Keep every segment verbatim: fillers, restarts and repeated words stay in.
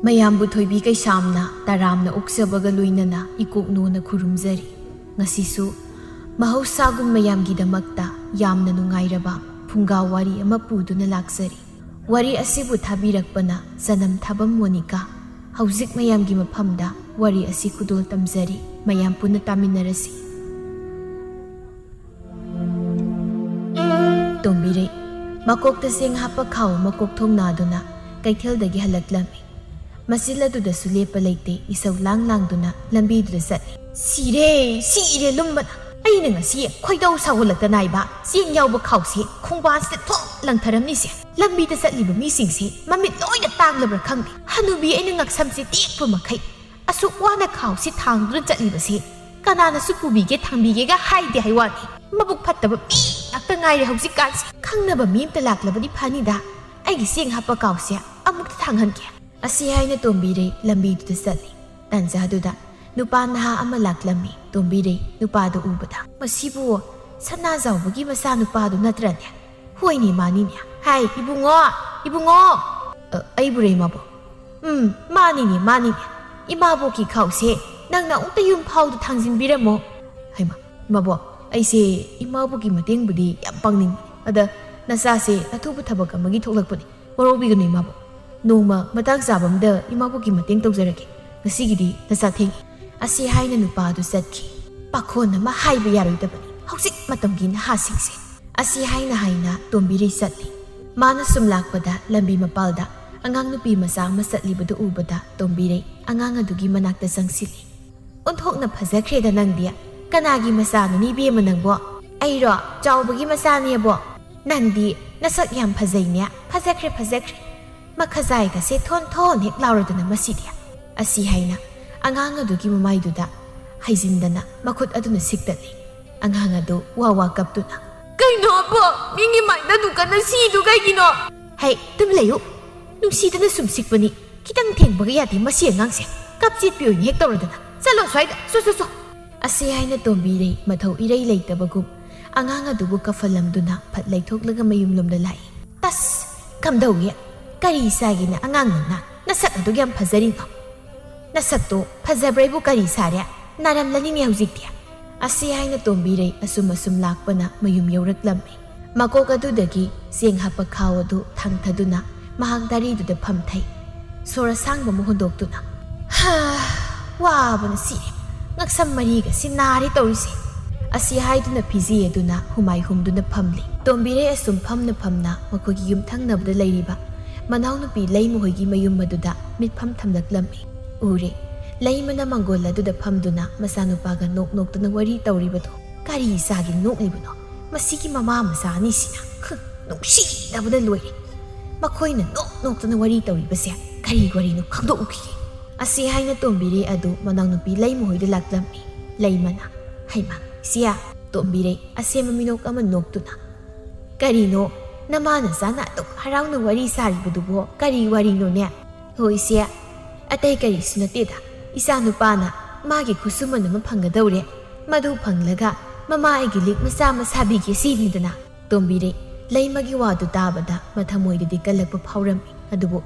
ꯃꯌꯥꯝꯕꯨ ꯊꯣꯏꯕꯤ ꯀꯩꯁꯥꯝꯅ ꯇꯔꯥꯝꯅ ꯑꯣꯛꯆꯕꯒ ꯂꯣꯏꯅꯅ ꯏꯀꯣꯛꯅꯣꯅ ꯈꯨꯔꯨꯝꯖꯔꯤ꯫ ꯉꯁꯤꯁꯨ ꯃꯍꯧꯁꯥꯒꯨꯝ ꯃꯌꯥꯝꯒꯤꯗꯃꯛꯇ ꯌꯥꯝꯅ ꯅꯨꯡꯉꯥꯏꯔꯕ ꯐꯨꯡꯒꯥ ꯋꯥꯔꯤ ꯑꯃ ꯄꯨꯗꯨꯅ ꯂꯥꯛꯆꯔꯤ꯫ ꯋꯥꯔꯤ ꯑꯁꯤꯕꯨ ꯊꯥꯕꯤꯔꯛꯄꯅ ꯆꯅꯝ ꯊꯥꯕꯝ ꯃꯣꯅꯤꯀꯥ꯫ ꯍꯧꯖꯤꯛ ꯃꯌꯥꯝꯒꯤ ꯃꯐꯝꯗ ꯋꯥꯔꯤ ꯑꯁꯤ ꯈꯨꯗꯣꯜ ꯇꯝꯖꯔꯤ꯫ ꯃꯌꯥꯝ ꯄꯨꯟꯅ ꯇꯥꯃꯤꯟꯅꯔꯁꯤ꯫ ꯇꯣꯝꯕꯤꯔꯩ ꯃꯀꯣꯛꯇ ꯆꯦꯡ ꯍꯥꯞꯄ ꯈꯥꯎ ꯑꯃ ꯀꯣꯛꯊꯣꯡ ꯅꯥꯗꯨꯅ ꯀꯩꯊꯦꯜꯗꯒꯤ ꯍꯜꯂꯛꯂꯝꯃꯤ꯫ ꯃꯆꯤꯜ ꯑꯗꯨꯗꯁꯨ ꯂꯦꯞꯄ ꯂꯩꯇꯦ, ꯏꯁꯧ ꯂꯥꯡ ꯂꯥꯡꯗꯨꯅ ꯂꯝꯕꯤꯗꯨꯗ ꯆꯠꯂꯤ꯫ "ꯁꯤꯔꯦ, ꯁꯤꯔꯦ ꯂꯨꯝꯕꯅ! ꯑꯩꯅ ꯉꯁꯤ ꯈꯣꯏꯗꯧ ꯁꯥꯎꯒꯠꯂꯛꯇꯅ ꯍꯥꯏꯕ ꯆꯦꯡ ꯌꯥꯎꯕ ꯈꯥꯎꯁꯦ ꯈꯣꯡꯕꯥꯟꯁꯤꯗ ꯊꯣꯛ ꯂꯪꯊꯔꯝꯂꯤꯁꯦ꯫ ꯂꯝꯕꯤꯗ ꯆꯠꯂꯤꯕ ꯃꯤꯁꯤꯡꯁꯦ ꯃꯃꯤꯠ ꯂꯣꯏꯅ ꯇꯥꯡꯂꯕ꯭ꯔꯥ ꯈꯪꯗꯦ꯫ ꯍꯅꯨꯕꯤ ꯑꯩꯅ ꯉꯛꯁꯝꯁꯦ ꯇꯦꯛꯄ ꯃꯈꯩ ꯑꯁꯨꯛ ꯋꯥꯅ ꯈꯥꯎꯁꯤ ꯊꯥꯡꯗꯨꯅ ꯆꯠꯂꯤꯕꯁꯤ ꯀꯅꯥꯅꯁꯨ ꯄꯨꯕꯤꯒꯦ ꯊꯥꯡꯕꯤꯒꯦꯒ ꯍꯥꯏꯗꯦ ꯍꯥꯏ ꯋꯥꯅꯤ꯫ ꯃꯕꯨꯛ ꯐꯠꯇꯕ ꯃꯤ ꯉꯥꯛꯇ ꯉꯥꯏꯔꯦ ꯍꯧꯖꯤꯛꯀꯥꯟꯁꯦ꯫ ꯈꯪꯅꯕ ꯃꯤ ꯑꯝꯇ ꯂꯥꯛꯂꯕꯗꯤ ꯐꯅꯤꯗ꯫ ꯑꯩꯒꯤ ꯆꯦꯡ ꯍꯥꯞꯄ ꯈꯥꯎꯁꯦ ꯑꯃꯨꯛꯇ ꯊꯥꯡꯍꯟꯒꯦ꯫" ꯑꯁꯤ ꯍꯥꯏꯅ ꯇꯣꯝꯕꯤꯔꯩ ꯂꯝꯕꯤꯗꯨꯗ ꯆꯠꯂꯤ꯫ ꯇꯥꯟꯖꯥꯗꯨꯗ ꯅꯨꯄꯥ ꯅꯍꯥ ꯑꯃ ꯂꯥꯛꯂꯝꯃꯤ꯫ ꯇꯣꯝꯕꯤꯔꯩ ꯅꯨꯄꯥꯗꯨ ꯎꯕꯗ, "ꯃꯁꯤꯕꯨ ꯁꯅꯥꯖꯥꯎꯕꯒꯤ ꯃꯆꯥꯅꯨꯄꯥꯗꯨ ꯅꯠꯇ꯭ꯔꯅꯦ?" "ꯍꯣꯏꯅꯦ, ꯃꯥꯅꯤꯅꯦ꯫" "ꯍꯥꯏ, ꯏꯕꯨꯡꯉꯣ, ꯏꯕꯨꯡꯉꯣ!" "ꯑ, ꯑꯩꯕꯨꯔꯦ, ꯏꯃꯥꯕꯣꯛ?" "ꯎꯝ, ꯃꯥꯅꯤꯅꯦ, ꯃꯥꯅꯤꯅꯦ꯫ ꯏꯃꯥꯕꯣꯛꯀꯤ ꯈꯥꯎꯁꯦ ꯅꯪꯅ ꯑꯃꯨꯛꯇ ꯌꯨꯝ ꯐꯥꯎꯗ ꯊꯥꯡꯖꯤꯟꯕꯤꯔꯝꯃꯣ꯫" "ꯍꯩꯃꯥ, ꯏꯃꯥꯕꯣꯛ, ꯑꯩꯁꯦ ꯏꯃꯥꯕꯣꯛꯀꯤ ꯃꯇꯦꯡꯕꯨꯗꯤ ꯌꯥꯝ ꯄꯥꯡꯅꯤꯡꯕꯅꯤ꯫ ꯑꯗ ꯅꯆꯥꯁꯦ ꯑꯊꯨꯕ ꯊꯕꯛ ꯑꯃꯒꯤ ꯊꯣꯛꯂꯛꯄꯅꯤ꯫ ꯋꯥꯔꯧꯕꯤꯒꯅꯨ ꯏꯃꯥꯕꯣꯛ꯫ ꯅꯣꯡꯃ ꯃꯇꯥꯡ ꯆꯥꯕ ꯑꯃꯗ ꯏꯃꯥꯕꯣꯛꯀꯤ ꯃꯇꯦꯡ ꯇꯧꯖꯔꯒꯦ꯫ ꯉꯁꯤꯒꯤꯗꯤ ꯅꯆꯥ ꯊꯦꯡꯉꯤ꯫" ꯑꯁꯤ ꯍꯥꯏꯅ ꯅꯨꯄꯥ ꯑꯗꯨ ꯆꯠꯈꯤ꯫ ꯄꯥꯈꯣꯟ ꯑꯃ ꯍꯥꯏꯕ ꯌꯥꯔꯣꯏꯗꯕꯅꯤ ꯍꯧꯖꯤꯛ ꯃꯇꯝꯒꯤ ꯅꯍꯥꯁꯤꯡꯁꯦ꯫ ꯑꯁꯤ ꯍꯥꯏꯅ ꯍꯥꯏꯅ ꯇꯣꯝꯕꯤꯔꯩ ꯆꯠꯂꯤ꯫ ꯃꯥꯅ ꯁꯨꯝ ꯂꯥꯛꯄꯗ ꯂꯝꯕꯤ ꯃꯄꯥꯜꯗ ꯑꯉꯥꯡ ꯅꯨꯄꯤ ꯃꯆꯥ ꯑꯃ ꯆꯠꯂꯤꯕꯗꯨ ꯎꯕꯗ ꯇꯣꯝꯕꯤꯔꯩ ꯑꯉꯥꯡ ꯑꯗꯨꯒꯤ ꯃꯅꯥꯛꯇ ꯆꯪꯁꯤꯜꯂꯤ꯫ "ꯑꯣꯟꯊꯣꯛꯅ ꯐꯖꯈ꯭ꯔꯦꯗ ꯅꯪꯗꯤ꯫ ꯀꯅꯥꯒꯤ ꯃꯆꯥꯅꯣꯅꯦ ꯏꯕꯦꯝꯃ ꯅꯪꯕꯣ?" "ꯑꯩꯔꯣ? ꯆꯥꯎꯕꯒꯤ ꯃꯆꯥꯅꯦꯕꯣ꯫" "ꯅꯪꯗꯤ ꯅꯁꯛ ꯌꯥꯝ ꯐꯖꯩꯅꯦ꯫ ꯐꯖꯈ꯭ꯔꯦ, ꯐꯖꯈ꯭ꯔꯦ꯫ ꯃꯈꯖꯥꯏꯒꯁꯦ ꯊꯣꯟ ꯊꯣꯟ ꯍꯦꯛ ꯂꯥꯎꯔꯗꯅ ꯃꯁꯤꯗꯤ꯫" ꯑꯁꯤ ꯍꯥꯏꯅ ꯑꯉꯥꯡ ꯑꯗꯨꯒꯤ ꯃꯃꯥꯏꯗꯨꯗ ꯍꯩꯖꯤꯟꯗꯅ ꯃꯈꯨꯠ ꯑꯗꯨꯅ ꯁꯤꯛꯇꯠꯂꯤ꯫ ꯑꯉꯥꯡ ꯑꯗꯨ ꯋꯥ ꯋꯥ ꯀꯞꯇꯨꯅ, "ꯀꯩꯅꯣ ꯑꯕꯣꯛ? ꯃꯤꯒꯤ ꯃꯥꯏꯗ ꯑꯗꯨꯛ ꯀꯟꯅ ꯁꯤꯗꯨ ꯀꯩꯒꯤꯅꯣ?" "ꯍꯩ, ꯇꯨꯃꯤꯟ ꯂꯩꯌꯨ꯫ ꯅꯨꯡꯁꯤꯗꯅ ꯁꯨꯝ ꯁꯤꯛꯄꯅꯤ꯫ ꯈꯤꯇꯪ ꯊꯦꯡꯕꯒ ꯌꯥꯗꯦ ꯃꯁꯤ ꯑꯉꯥꯡꯁꯦ꯫ ꯀꯞ ꯆꯦꯠꯄꯤ ꯑꯣꯏꯅ ꯍꯦꯛ ꯇꯧꯔꯗꯅ꯫ ꯆꯠꯂꯣ ꯁ꯭ꯋꯥꯏꯗ, ꯆꯣ, ꯆꯣ, ꯆꯣ꯫" ꯑꯁꯤ ꯍꯥꯏꯅ ꯇꯣꯝꯕꯤꯔꯩ ꯃꯊꯧ ꯏꯔꯩ ꯂꯩꯇꯕꯒꯨꯝ ꯑꯉꯥꯡ ꯑꯗꯨꯕꯨ ꯀꯞꯍꯜꯂꯝꯗꯨꯅ ꯐꯠ ꯂꯩꯊꯣꯛꯂꯒ ꯃꯌꯨꯝꯂꯣꯝꯗ ꯂꯥꯛꯏ꯫ "ꯇꯁ! ꯀꯝꯗꯧꯏ? ꯀꯔꯤ ꯆꯥꯒꯦꯅ ꯑꯉꯥꯡ ꯅꯪꯅ? ꯅꯁꯛ ꯑꯗꯨꯛ ꯌꯥꯝ ꯐꯖꯔꯤꯅꯣ? ꯅꯁꯛꯇꯣ ꯐꯖꯕ꯭ꯔꯩꯕꯨ ꯀꯔꯤ ꯁꯥꯔꯦ? ꯅꯥꯔꯝꯂꯅꯤꯅꯦ ꯍꯧꯖꯤꯛꯇꯤ꯫ ꯑꯁꯤ ꯍꯥꯏꯅ ꯇꯣꯝꯕꯤꯔꯩ ꯑꯁꯨꯝ ꯑꯁꯨꯝ ꯂꯥꯛꯄꯅ ꯃꯌꯨꯝ ꯌꯧꯔꯛꯂꯝꯃꯤ꯫ ꯃꯀꯣꯛ ꯑꯗꯨꯗꯒꯤ ꯆꯦꯡ ꯍꯥꯞꯄ ꯈꯥꯎ ꯑꯗꯨ ꯊꯥꯡꯊꯗꯨꯅ ꯃꯍꯥꯛ ꯗꯥꯔꯤꯗꯨꯗ ꯐꯝꯊꯩ꯫ ꯁꯣꯔ ꯑꯁꯥꯡꯕ ꯑꯃ ꯍꯣꯟꯗꯣꯛꯇꯨꯅ, "ꯍꯥ, ꯋꯥꯕꯅ ꯁꯤꯔꯦ꯫ ꯉꯛꯁꯝ ꯃꯔꯤꯒꯁꯤ ꯅꯥꯔꯦ ꯇꯧꯔꯤꯁꯦ"꯫ ꯑꯁꯤ ꯍꯥꯏꯗꯨꯅ ꯐꯤꯖꯤ ꯑꯗꯨꯅ ꯍꯨꯃꯥꯏ ꯍꯨꯝꯗꯨꯅ ꯐꯝꯂꯤ꯫ ꯇꯣꯝꯕꯤꯔꯩ ꯑꯁꯨꯝ ꯐꯝꯅ ꯐꯝꯅ ꯃꯈꯣꯏꯒꯤ ꯌꯨꯝꯊꯪꯅꯕꯗ ꯂꯩꯔꯤꯕ ꯃꯅꯥꯎꯅꯨꯄꯤ ꯂꯩꯃꯍꯣꯏꯒꯤ ꯃꯌꯨꯝ ꯑꯗꯨꯗ ꯃꯤꯠꯐꯝ ꯊꯝꯂꯛꯂꯝꯃꯤ꯫ ꯎꯔꯦ, ꯂꯩꯃꯅ ꯃꯪꯒꯣꯜ ꯑꯗꯨꯗ ꯐꯝꯗꯨꯅ ꯃꯆꯥꯅꯨꯄꯥꯒ ꯅꯣꯛ ꯅꯣꯛꯇꯨꯅ ꯋꯥꯔꯤ ꯇꯧꯔꯤꯕꯗꯣ꯫ ꯀꯔꯤ ꯆꯥꯒꯦ ꯅꯣꯛꯂꯤꯕꯅꯣ? ꯃꯁꯤꯒꯤ ꯃꯃꯥ ꯃꯆꯥ ꯑꯅꯤꯁꯤꯅ, ꯍꯨꯝ, ꯅꯨꯡꯁꯤꯗꯕꯅ ꯂꯣꯏꯔꯦ꯫ ꯃꯈꯣꯏꯅ ꯅꯣꯛ ꯅꯣꯛꯇꯨꯅ ꯋꯥꯔꯤ ꯇꯧꯔꯤꯕꯁꯦ ꯀꯔꯤ ꯋꯥꯔꯤꯅꯣ ꯈꯪꯗꯣꯛꯎꯈꯤꯒꯦ꯫ ꯑꯁꯤ ꯍꯥꯏꯅ ꯇꯣꯝꯕꯤꯔꯩ ꯑꯗꯨ ꯃꯅꯥꯎꯅꯨꯄꯤ ꯂꯩꯃꯍꯣꯏꯗ ꯂꯥꯛꯂꯝꯃꯤ꯫ ꯂꯩꯃꯅ, "ꯍꯩꯃꯥ, ꯏꯆꯦ"꯫ ꯇꯣꯝꯕꯤꯔꯩ ꯑꯁꯦꯝꯕ ꯃꯤꯅꯣꯛ ꯑꯃ ꯅꯣꯛꯇꯨꯅ, "ꯀꯔꯤꯅꯣ? ꯅꯃꯥ ꯅꯆꯥꯅ ꯑꯗꯨꯛ ꯍꯔꯥꯎꯅ ꯋꯥꯔꯤ ꯁꯥꯔꯤꯕꯗꯨꯕꯣ ꯀꯔꯤ ꯋꯥꯔꯤꯅꯣꯅꯦ?" "ꯍꯣꯏ ꯏꯆꯦ, ꯑꯇꯩ ꯀꯔꯤꯁꯨ ꯅꯠꯇꯦꯗ꯫ ꯏꯆꯥꯅꯨꯄꯥꯅ ꯃꯥꯒꯤ ꯈꯨꯠꯁꯨꯃꯟ ꯑꯃ ꯐꯪꯒꯗꯧꯔꯦ꯫ ꯃꯗꯨ ꯐꯪꯂꯒ ꯃꯃꯥ ꯑꯩꯒꯤ ꯂꯤꯛ ꯃꯆꯥ ꯑꯃ ꯁꯥꯕꯤꯒꯦ ꯁꯤꯅꯤꯗꯅ"꯫ ꯇꯣꯝꯕꯤꯔꯩ ꯂꯩꯃꯒꯤ ꯋꯥꯗꯨ ꯇꯥꯕꯗ ꯃꯊꯃꯣꯏꯗꯗꯤ ꯀꯜꯂꯛꯄ ꯐꯥꯎꯔꯝꯃꯤ, ꯑꯗꯨꯕꯨ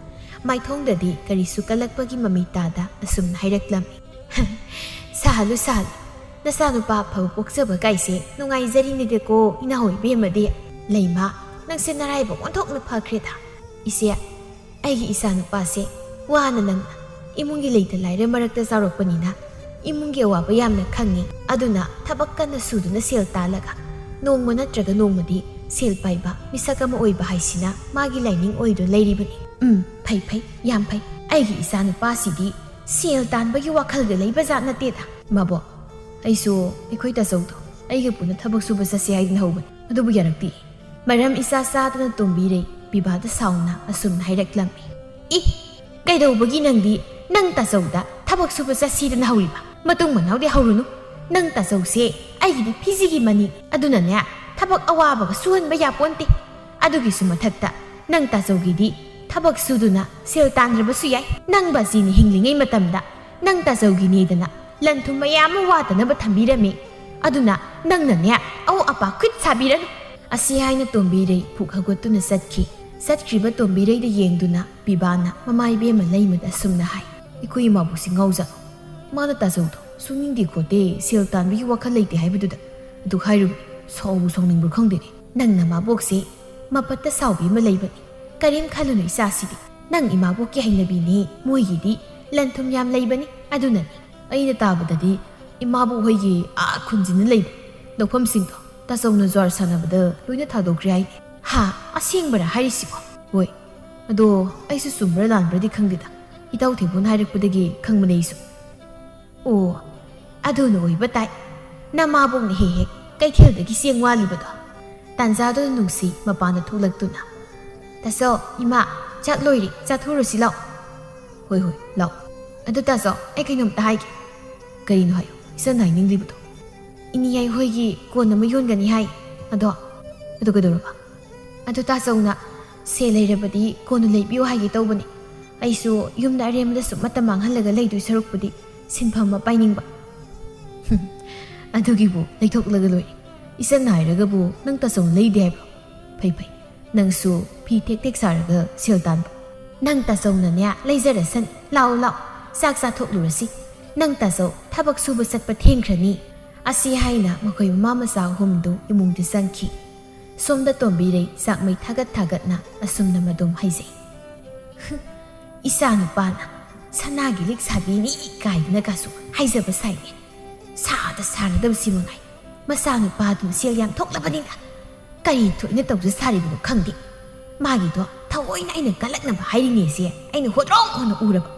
ꯃꯥꯏꯊꯣꯡꯗꯗꯤ ꯀꯔꯤꯁꯨ ꯀꯜꯂꯛꯄꯒꯤ ꯃꯃꯤ ꯇꯥꯗ ꯑꯁꯨꯝꯅ ꯍꯥꯏꯔꯛꯂꯝꯃꯤ, "ꯁꯥꯍꯜꯂꯨ, ꯁꯥꯍꯜꯂꯨ꯫ ꯅꯆꯥꯅꯨꯄꯥ ꯑꯐꯕ ꯄꯣꯛꯆꯕ ꯀꯥꯏꯁꯦ ꯅꯨꯡꯉꯥꯏꯖꯔꯤꯅꯤꯗꯀꯣ, ꯏꯅꯥꯎ ꯏꯕꯦꯝꯃꯗꯤ꯫ ꯂꯩꯃ, ꯅꯪꯁꯦ ꯅꯔꯥꯏꯕꯛ ꯑꯣꯟꯊꯣꯛꯅ ꯐꯈ꯭ꯔꯦꯗ꯫ ꯏꯆꯦ, ꯑꯩꯒꯤ ꯏꯆꯥꯅꯨꯄꯥꯁꯦ ꯋꯥꯅ ꯅꯪꯅ ꯏꯃꯨꯡꯒꯤ ꯂꯩꯇ ꯂꯥꯏꯔ ꯃꯔꯛꯇ ꯆꯥꯎꯔꯛꯄꯅꯤꯅ ꯏꯃꯨꯡꯒꯤ ꯑꯋꯥꯕ ꯌꯥꯝꯅ ꯈꯪꯉꯤ꯫ ꯑꯗꯨꯅ ꯊꯕꯛ ꯀꯟꯅ ꯁꯨꯗꯨꯅ ꯁꯦꯜ ꯇꯥꯜꯂꯒ ꯅꯣꯡꯃ ꯅꯠꯇ꯭ꯔꯒ ꯅꯣꯡꯃꯗꯤ ꯁꯦꯜ ꯄꯥꯏꯕ ꯃꯤꯁꯛ ꯑꯃ ꯑꯣꯏꯕ ꯍꯥꯏꯁꯤꯅ ꯃꯥꯒꯤ ꯂꯥꯏꯅꯤꯡ ꯑꯣꯏꯗꯨꯅ ꯂꯩꯔꯤꯕꯅꯤ"꯫ "ꯎꯝ, ꯐꯩ, ꯐꯩ, ꯌꯥꯝ ꯐꯩ꯫ ꯑꯩꯒꯤ ꯏꯆꯥꯅꯨꯄꯥꯁꯤꯗꯤ ꯁꯦꯜ ꯇꯥꯟꯕꯒꯤ ꯋꯥꯈꯜꯒ ꯂꯩꯕ ꯖꯥꯠ ꯅꯠꯇꯦꯗ"꯫ "ꯃꯕꯣꯛ, ꯑꯩꯁꯨ ꯑꯩꯈꯣꯏ ꯇꯥꯆꯧꯗꯣ ꯑꯩꯒ ꯄꯨꯟꯅ ꯊꯕꯛ ꯁꯨꯕ ꯆꯠꯁꯦ ꯍꯥꯏꯗꯨꯅ ꯍꯧꯕꯅꯤ, ꯑꯗꯨꯕꯨ ꯌꯥꯔꯛꯇꯦ"꯫ ꯃꯔꯝ ꯏꯆꯥ ꯆꯥꯗꯅ ꯇꯣꯝꯕꯤꯔꯩ ꯄꯤꯕꯥꯗ ꯁꯥꯎꯅ ꯑꯁꯨꯝꯅ ꯍꯥꯏꯔꯛꯂꯝꯃꯤ, "ꯏ, ꯀꯩꯗꯧꯕꯒꯤ ꯅꯪꯗꯤ ꯅꯪ ꯇꯥꯆꯧꯗ ꯊꯕꯛ ꯁꯨꯕ ꯆꯠꯁꯤꯗꯅ ꯍꯧꯔꯤꯕ? ꯃꯇꯨꯡ ꯃꯅꯥꯎꯗꯤ ꯍꯧꯔꯨꯅꯨ꯫ ꯅꯪ ꯇꯥꯆꯧꯁꯦ ꯑꯩꯒꯤꯗꯤ ꯐꯤꯖꯤꯒꯤ ꯃꯅꯤ, ꯑꯗꯨꯅꯅꯦ, ꯊꯕꯛ ꯑꯋꯥꯕꯒ ꯁꯨꯍꯟꯕ ꯌꯥꯄꯣꯟꯇꯦ꯫ ꯑꯗꯨꯒꯤꯁꯨ ꯃꯊꯛꯇ ꯅꯪ ꯇꯥꯆꯧꯒꯤꯗꯤ ꯊꯕꯛ ꯁꯨꯗꯨꯅ ꯁꯦꯜ ꯇꯥꯟꯗ꯭ꯔꯕꯁꯨ ꯌꯥꯏ꯫ ꯅꯪ ꯕꯥꯖꯤꯅ ꯍꯤꯡꯂꯤꯉꯩ ꯃꯇꯝꯗ ꯅꯪ ꯇꯥꯆꯧꯒꯤꯅꯦꯗꯅ ꯂꯟ ꯊꯨꯝ ꯃꯌꯥꯝ ꯑꯃ ꯋꯥꯠꯇꯅꯕ ꯊꯝꯕꯤꯔꯝꯃꯤ꯫ ꯑꯗꯨꯅ ꯅꯪꯅꯅꯦ, ꯑꯋꯣꯛ ꯑꯄꯥ ꯈꯨꯠ ꯁꯥꯕꯤꯔꯅꯨ"꯫ ꯑꯁꯤ ꯍꯥꯏꯅ ꯇꯣꯝꯕꯤꯔꯩ ꯐꯨꯛ ꯍꯧꯒꯠꯇꯨꯅ ꯆꯠꯈꯤ꯫ ꯆꯠꯈ꯭ꯔꯤꯕ ꯇꯣꯝꯕꯤꯔꯩꯗ ꯌꯦꯡꯗꯨꯅ ꯄꯤꯕꯥꯅ ꯃꯃꯥ ꯏꯕꯦꯝꯃ ꯂꯩꯃꯗ ꯑꯁꯨꯝꯅ ꯍꯥꯏ, "ꯑꯩꯈꯣꯏ ꯏꯃꯥꯕꯣꯛꯁꯤ ꯉꯥꯎꯖꯥꯠꯂꯣ? ꯃꯥꯅ ꯇꯥꯖꯧꯗꯣ ꯁꯨꯅꯤꯡꯗꯦ ꯈꯣꯠꯇꯦ, ꯁꯦꯜ ꯇꯥꯟꯕꯒꯤ ꯋꯥꯈꯜ ꯂꯩꯇꯦ ꯍꯥꯏꯕꯗꯨꯗ ꯑꯗꯨ ꯍꯥꯏꯔꯨꯕꯅꯤ꯫ ꯁꯥꯎꯕꯨ ꯁꯥꯎꯅꯤꯡꯕ꯭ꯔꯥ ꯈꯪꯗꯦꯅꯦ꯫ ꯅꯪ ꯅꯃꯥꯕꯣꯛꯁꯦ ꯃꯄꯠꯇ ꯁꯥꯎꯕꯤ ꯑꯃ ꯂꯩꯕꯅꯤ꯫ ꯀꯔꯤꯝ ꯈꯜꯂꯨꯅꯨ ꯏꯆꯥꯁꯤꯗꯤ꯫ ꯅꯪ ꯏꯃꯥꯕꯣꯛꯀꯤ ꯍꯩꯅꯕꯤꯅꯦ꯫ ꯃꯣꯏꯒꯤꯗꯤ ꯂꯟ ꯊꯨꯝ ꯌꯥꯝ ꯂꯩꯕꯅꯤ꯫ ꯑꯗꯨꯅꯅꯤ꯫ ꯑꯩꯅ ꯇꯥꯕꯗꯗꯤ ꯏꯃꯥꯕꯣꯛ ꯍꯣꯏꯒꯤ ꯑꯥ ꯈꯨꯟꯖꯤꯟꯅ ꯂꯩꯕ ꯂꯧꯐꯝꯁꯤꯡꯗꯣ ꯇꯥꯆꯧꯅ ꯖ꯭ꯋꯥꯔ ꯁꯥꯟꯅꯕꯗ ꯂꯣꯏꯅ ꯊꯥꯗꯣꯛꯈ꯭ꯔꯦ ꯍꯥꯏꯅꯦ꯫ ꯍꯥ? ꯑꯁꯦꯡꯕꯔꯥ ꯍꯥꯏꯔꯤꯁꯤꯕꯣ?" "ꯍꯣꯏ꯫ ꯑꯗꯣ ꯑꯩꯁꯨ ꯆꯨꯝꯕ꯭ꯔꯥ ꯂꯥꯟꯕ꯭ꯔꯗꯤ ꯈꯪꯗꯦꯗ꯫ ꯏꯇꯥꯎ ꯊꯦꯝꯕꯨꯅ ꯍꯥꯏꯔꯛꯄꯗꯒꯤ ꯈꯪꯕꯅꯦ ꯑꯩꯁꯨ꯫" "ꯑꯣ, ꯑꯗꯨꯅ ꯑꯣꯏꯕ ꯇꯥꯏ꯫ ꯅꯃꯥꯕꯣꯛꯅ ꯍꯦꯛ ꯍꯦꯛ ꯀꯩꯊꯦꯜꯗꯒꯤ ꯆꯦꯡ ꯋꯥꯜꯂꯤꯕꯗꯣ꯫" ꯇꯥꯟꯖꯥꯗꯨꯗ ꯅꯨꯡꯁꯤ ꯃꯄꯥꯟꯗ ꯊꯣꯛꯂꯛꯇꯨꯅ, "ꯇꯥꯆꯧ, ꯏꯃꯥ, ꯆꯥꯛ ꯂꯣꯏꯔꯦ, ꯆꯥꯊꯣꯛꯎꯔꯁꯤ ꯂꯥꯛꯑꯣ꯫" "ꯍꯣꯏ, ꯍꯣꯏ, ꯂꯥꯛꯑꯣ꯫ ꯑꯗꯨ ꯇꯥꯆꯧ, ꯑꯩ ꯀꯩꯅꯣꯝꯇ ꯍꯥꯏꯒꯦ꯫" "ꯀꯔꯤꯅꯣ ꯍꯥꯏꯌꯨ, ꯏꯆꯟꯅ ꯍꯥꯏꯅꯤꯡꯂꯤꯕꯗꯣ?" "ꯏꯅꯦ ꯌꯥꯏ ꯍꯣꯏꯒꯤ ꯀꯣꯟ ꯑꯃ ꯌꯣꯟꯒꯅꯤ ꯍꯥꯏ꯫ ꯑꯗꯣ꯫" "ꯑꯗꯨ ꯀꯩꯗꯧꯔꯕ?" "ꯑꯗꯨ ꯇꯥꯆꯧꯅ ꯁꯦꯜ ꯂꯩꯔꯕꯗꯤ ꯀꯣꯟꯅ ꯂꯩꯕꯤꯌꯨ ꯍꯥꯏꯒꯦ ꯇꯧꯕꯅꯤ꯫ ꯑꯩꯁꯨ ꯌꯨꯝꯗ ꯑꯔꯦꯝꯕꯗ ꯁꯨꯝ ꯃꯇꯝ ꯃꯥꯡꯍꯜꯂꯒ ꯂꯩꯗꯣꯏ ꯁꯔꯨꯛꯄꯨꯗꯤ ꯁꯤꯟꯐꯝ ꯑꯃ ꯄꯥꯏꯅꯤꯡꯕ꯫" "ꯑꯗꯨꯒꯤꯕꯨ ꯂꯩꯊꯣꯛꯂꯒ ꯂꯣꯏꯔꯦ꯫ ꯏꯆꯟꯅ ꯍꯥꯏꯔꯒꯕꯨ ꯅꯪ ꯇꯥꯆꯧꯅ ꯂꯩꯗꯦ ꯍꯥꯏꯕ꯭ꯔꯣ? ꯐꯩ, ꯐꯩ꯫ ꯅꯪꯁꯨ ꯐꯤ ꯊꯦꯛ ꯊꯦꯛ ꯁꯥꯔꯒ ꯁꯦꯜ ꯇꯥꯟꯕ꯫" "ꯅꯪ ꯇꯥꯆꯧꯅꯅꯦ ꯂꯩꯖꯔꯁꯅꯤ꯫ ꯂꯥꯛꯑꯣ, ꯂꯥꯛꯑꯣ, ꯆꯥꯛ ꯆꯥꯊꯣꯛꯂꯨꯔꯁꯤ꯫ ꯅꯪ ꯇꯥꯆꯧ ꯊꯕꯛ ꯁꯨꯕ ꯆꯠꯄ ꯊꯦꯡꯈ꯭ꯔꯅꯤ꯫" ꯑꯁꯤ ꯍꯥꯏꯅ ꯃꯈꯣꯏ ꯃꯃꯥ ꯃꯆꯥ ꯑꯍꯨꯝꯗꯨ ꯏꯃꯨꯡꯗ ꯆꯪꯈꯤ꯫ ꯁꯣꯝꯗ ꯇꯣꯝꯕꯤꯔꯩ ꯆꯥꯛꯃꯩ ꯊꯥꯒꯠ ꯊꯥꯒꯠꯅ ꯑꯁꯨꯝꯅ ꯃꯗꯨꯝ ꯍꯥꯏꯖꯩ꯫ "ꯏꯆꯥ ꯅꯨꯄꯥꯅ ꯁꯅꯥꯒꯤ ꯂꯤꯛ ꯁꯥꯕꯤꯅꯤ ꯀꯥꯏꯗꯅꯒꯁꯨ ꯍꯥꯏꯖꯕ ꯁꯥꯏꯅꯦ꯫ ꯁꯥꯗ ꯁꯥꯔꯗꯕꯁꯤ ꯃꯉꯥꯏ꯫ ꯃꯆꯥꯅꯨꯄꯥꯗꯨꯅ ꯁꯦꯜ ꯌꯥꯝ ꯊꯣꯛꯂꯕꯅꯤꯅ ꯀꯔꯤ ꯊꯣꯛꯏꯅ ꯇꯧꯖ ꯁꯥꯔꯤꯕꯅꯣ ꯈꯪꯗꯦ꯫ ꯃꯥꯒꯤꯗꯣ ꯊꯑꯣꯏꯅ ꯑꯩꯅ ꯀꯜꯂꯛꯅꯕ ꯍꯥꯏꯔꯤꯅꯦꯁꯦ ꯑꯩꯅ ꯍꯣꯠꯔꯣꯡ ꯍꯣꯠꯅ ꯎꯔꯕ꯫"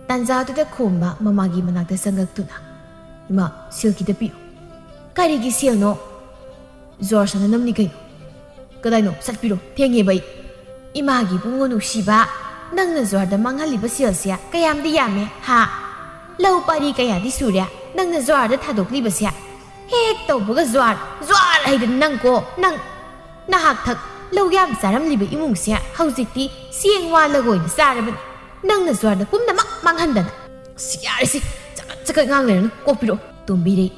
ꯇꯥꯟꯖꯥꯗꯨꯗ ꯈꯣꯝꯕ ꯃꯃꯥꯒꯤ ꯃꯅꯥꯛꯇ ꯆꯪꯂꯛꯇꯨꯅ, "ꯏꯃꯥ, ꯁꯦꯜ ꯈꯤꯇ ꯄꯤꯌꯨ꯫" "ꯀꯔꯤꯒꯤ ꯁꯦꯜꯅꯣ?" "ꯖ꯭ꯋꯥꯔ ꯁꯥꯟꯅꯅꯕꯅꯤ ꯀꯩꯅꯣ꯫" "ꯀꯗꯥꯏꯅꯣ? ꯆꯠꯄꯤꯔꯣ, ꯊꯦꯡꯉꯦꯕ ꯑꯩ꯫" "ꯏꯃꯥꯒꯤ ꯏꯕꯨꯡꯉꯣ ꯅꯨꯡꯁꯤꯕ, ꯅꯪꯅ ꯖ꯭ꯋꯥꯔꯗ ꯃꯥꯡꯍꯜꯂꯤꯕ ꯁꯦꯜꯁꯦ ꯀꯌꯥꯝꯗꯤ ꯌꯥꯝꯃꯦ, ꯍꯥ? ꯂꯧ ꯄꯥꯔꯤ ꯀꯌꯥꯗꯤ ꯁꯨꯔꯦ ꯅꯪꯅ ꯖ꯭ꯋꯥꯔꯗ ꯊꯥꯗꯣꯛꯂꯤꯕꯁꯦ? ꯍꯦꯛ ꯍꯦꯛ ꯇꯧꯕꯒ ꯖ꯭ꯋꯥꯔ, ꯖ꯭ꯋꯥꯔ ꯍꯥꯏꯗꯅ ꯅꯪꯀꯣ, ꯅꯪ ꯅꯍꯥꯛꯊꯛ ꯂꯧ ꯌꯥꯝ ꯆꯥꯔꯝꯂꯤꯕ ꯏꯃꯨꯡꯁꯦ ꯍꯧꯖꯤꯛꯇꯤ ꯆꯦꯡ ꯋꯥꯜꯂꯒ ꯑꯣꯏꯅ ꯆꯥꯔꯕꯅꯤ꯫ ꯅꯪꯅ ꯖ꯭ꯋꯥꯔꯗ ꯄꯨꯝꯅꯃꯛ ꯃꯥꯡꯍꯟꯗꯅ꯫" "ꯑꯁ, ꯌꯥꯔꯦꯁꯦ, ꯆꯀꯠ ꯆꯀꯠ ꯉꯥꯡ ꯂꯩꯔꯅꯨ, ꯀꯣꯛꯄꯤꯔꯛꯑꯣ꯫" ꯇꯣꯝꯕꯤꯔꯩ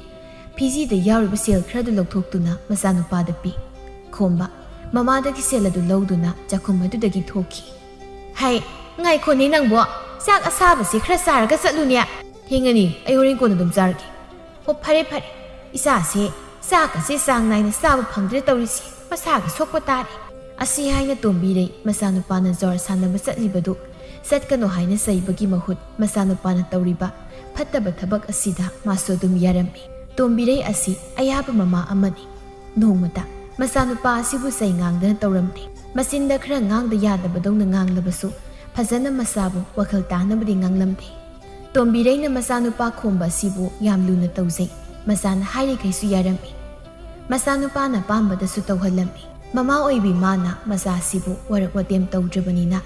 ꯐꯤꯖꯤꯗ ꯌꯥꯎꯔꯤꯕ ꯁꯦꯜ ꯈꯔꯗꯨ ꯂꯧꯊꯣꯛꯇꯨꯅ ꯃꯆꯥꯅꯨꯄꯥꯗ ꯄꯤ꯫ ꯈꯣꯝꯕ, ꯃꯃꯥꯗꯒꯤ ꯁꯦꯜ ꯑꯗꯨ ꯂꯧꯗꯨꯅ ꯆꯥꯛꯈꯨꯝ ꯑꯗꯨꯗꯒꯤ ꯊꯣꯛꯈꯤ꯫ "ꯍꯩ, ꯉꯥꯏꯈꯣꯅꯦ ꯅꯪꯕꯣ, ꯆꯥꯛ ꯑꯁꯥꯕꯁꯦ ꯈꯔ ꯆꯥꯔꯒ ꯆꯠꯂꯨꯅꯦ꯫ ꯊꯦꯡꯉꯅꯤ, ꯑꯩ ꯍꯣꯔꯦꯟ ꯀꯣꯟꯅ ꯑꯗꯨꯝ ꯆꯥꯔꯒꯦ꯫ ꯑꯣ, ꯐꯔꯦ ꯐꯔꯦ, ꯏꯆꯥꯁꯦ ꯆꯥꯛꯀꯁꯦ ꯆꯥꯡ ꯅꯥꯏꯅ ꯆꯥꯕ ꯐꯪꯗ꯭ꯔꯦ ꯇꯧꯔꯤꯁꯦ, ꯃꯁꯥꯒ ꯁꯣꯛꯄ ꯇꯥꯔꯦ"꯫ ꯑꯁꯤ ꯍꯥꯏꯅ ꯇꯣꯝꯕꯤꯔꯩ ꯃꯆꯥꯅꯨꯄꯥꯅ ꯖ꯭ꯋꯥꯔ ꯁꯥꯟꯅꯕ ꯆꯠꯂꯤꯕꯗꯨ ꯆꯠꯀꯅꯨ ꯍꯥꯏꯅ ꯆꯩꯕꯒꯤ ꯃꯍꯨꯠ, ꯃꯆꯥꯅꯨꯄꯥꯅ ꯇꯧꯔꯤꯕ ꯐꯠꯇꯕ ꯊꯕꯛ ꯑꯁꯤꯗ ꯃꯥꯁꯨ ꯑꯗꯨꯝ ꯌꯥꯔꯝꯃꯤ꯫ ꯇꯣꯝꯕꯤꯔꯩ ꯑꯁꯤ ꯑꯌꯥꯕ ꯃꯃꯥ ꯑꯃꯅꯤ꯫ ꯅꯣꯡꯃꯇ ꯃꯆꯥꯅꯨꯄꯥ ꯑꯁꯤꯕꯨ ꯆꯩ ꯉꯥꯡꯗꯅ ꯇꯧꯔꯝꯗꯦ꯫ ꯃꯆꯤꯟꯗ ꯈꯔ ꯉꯥꯡꯗ ꯌꯥꯗꯕꯗꯧꯅ ꯉꯥꯡꯂꯕꯁꯨ, ꯐꯖꯅ ꯃꯆꯥꯕꯨ ꯋꯥꯈꯜ ꯇꯥꯅꯕꯗꯤ ꯉꯥꯡꯂꯝꯗꯦ꯫ ꯇꯣꯝꯕꯤꯔꯩꯅ ꯃꯆꯥꯅꯨꯄꯥ ꯈꯣꯝꯕ ꯑꯁꯤꯕꯨ ꯌꯥꯝ ꯂꯨꯅ ꯇꯧꯖꯩ꯫ ꯃꯆꯥꯅ ꯍꯥꯏꯔꯤꯈꯩꯁꯨ ꯌꯥꯔꯝꯃꯤ꯫ ꯃꯆꯥꯅꯨꯄꯥꯅ ꯑꯄꯥꯝꯕꯗꯁꯨ ꯇꯧꯍꯜꯂꯝꯃꯤ꯫ ꯃꯃꯥ ꯑꯣꯏꯕꯤ ꯃꯥꯅ ꯃꯆꯥ ꯑꯁꯤꯕꯨ ꯋꯥꯔꯛ ꯋꯥꯇꯦꯝ ꯇꯧꯗ꯭ꯔꯕꯅꯤꯅ,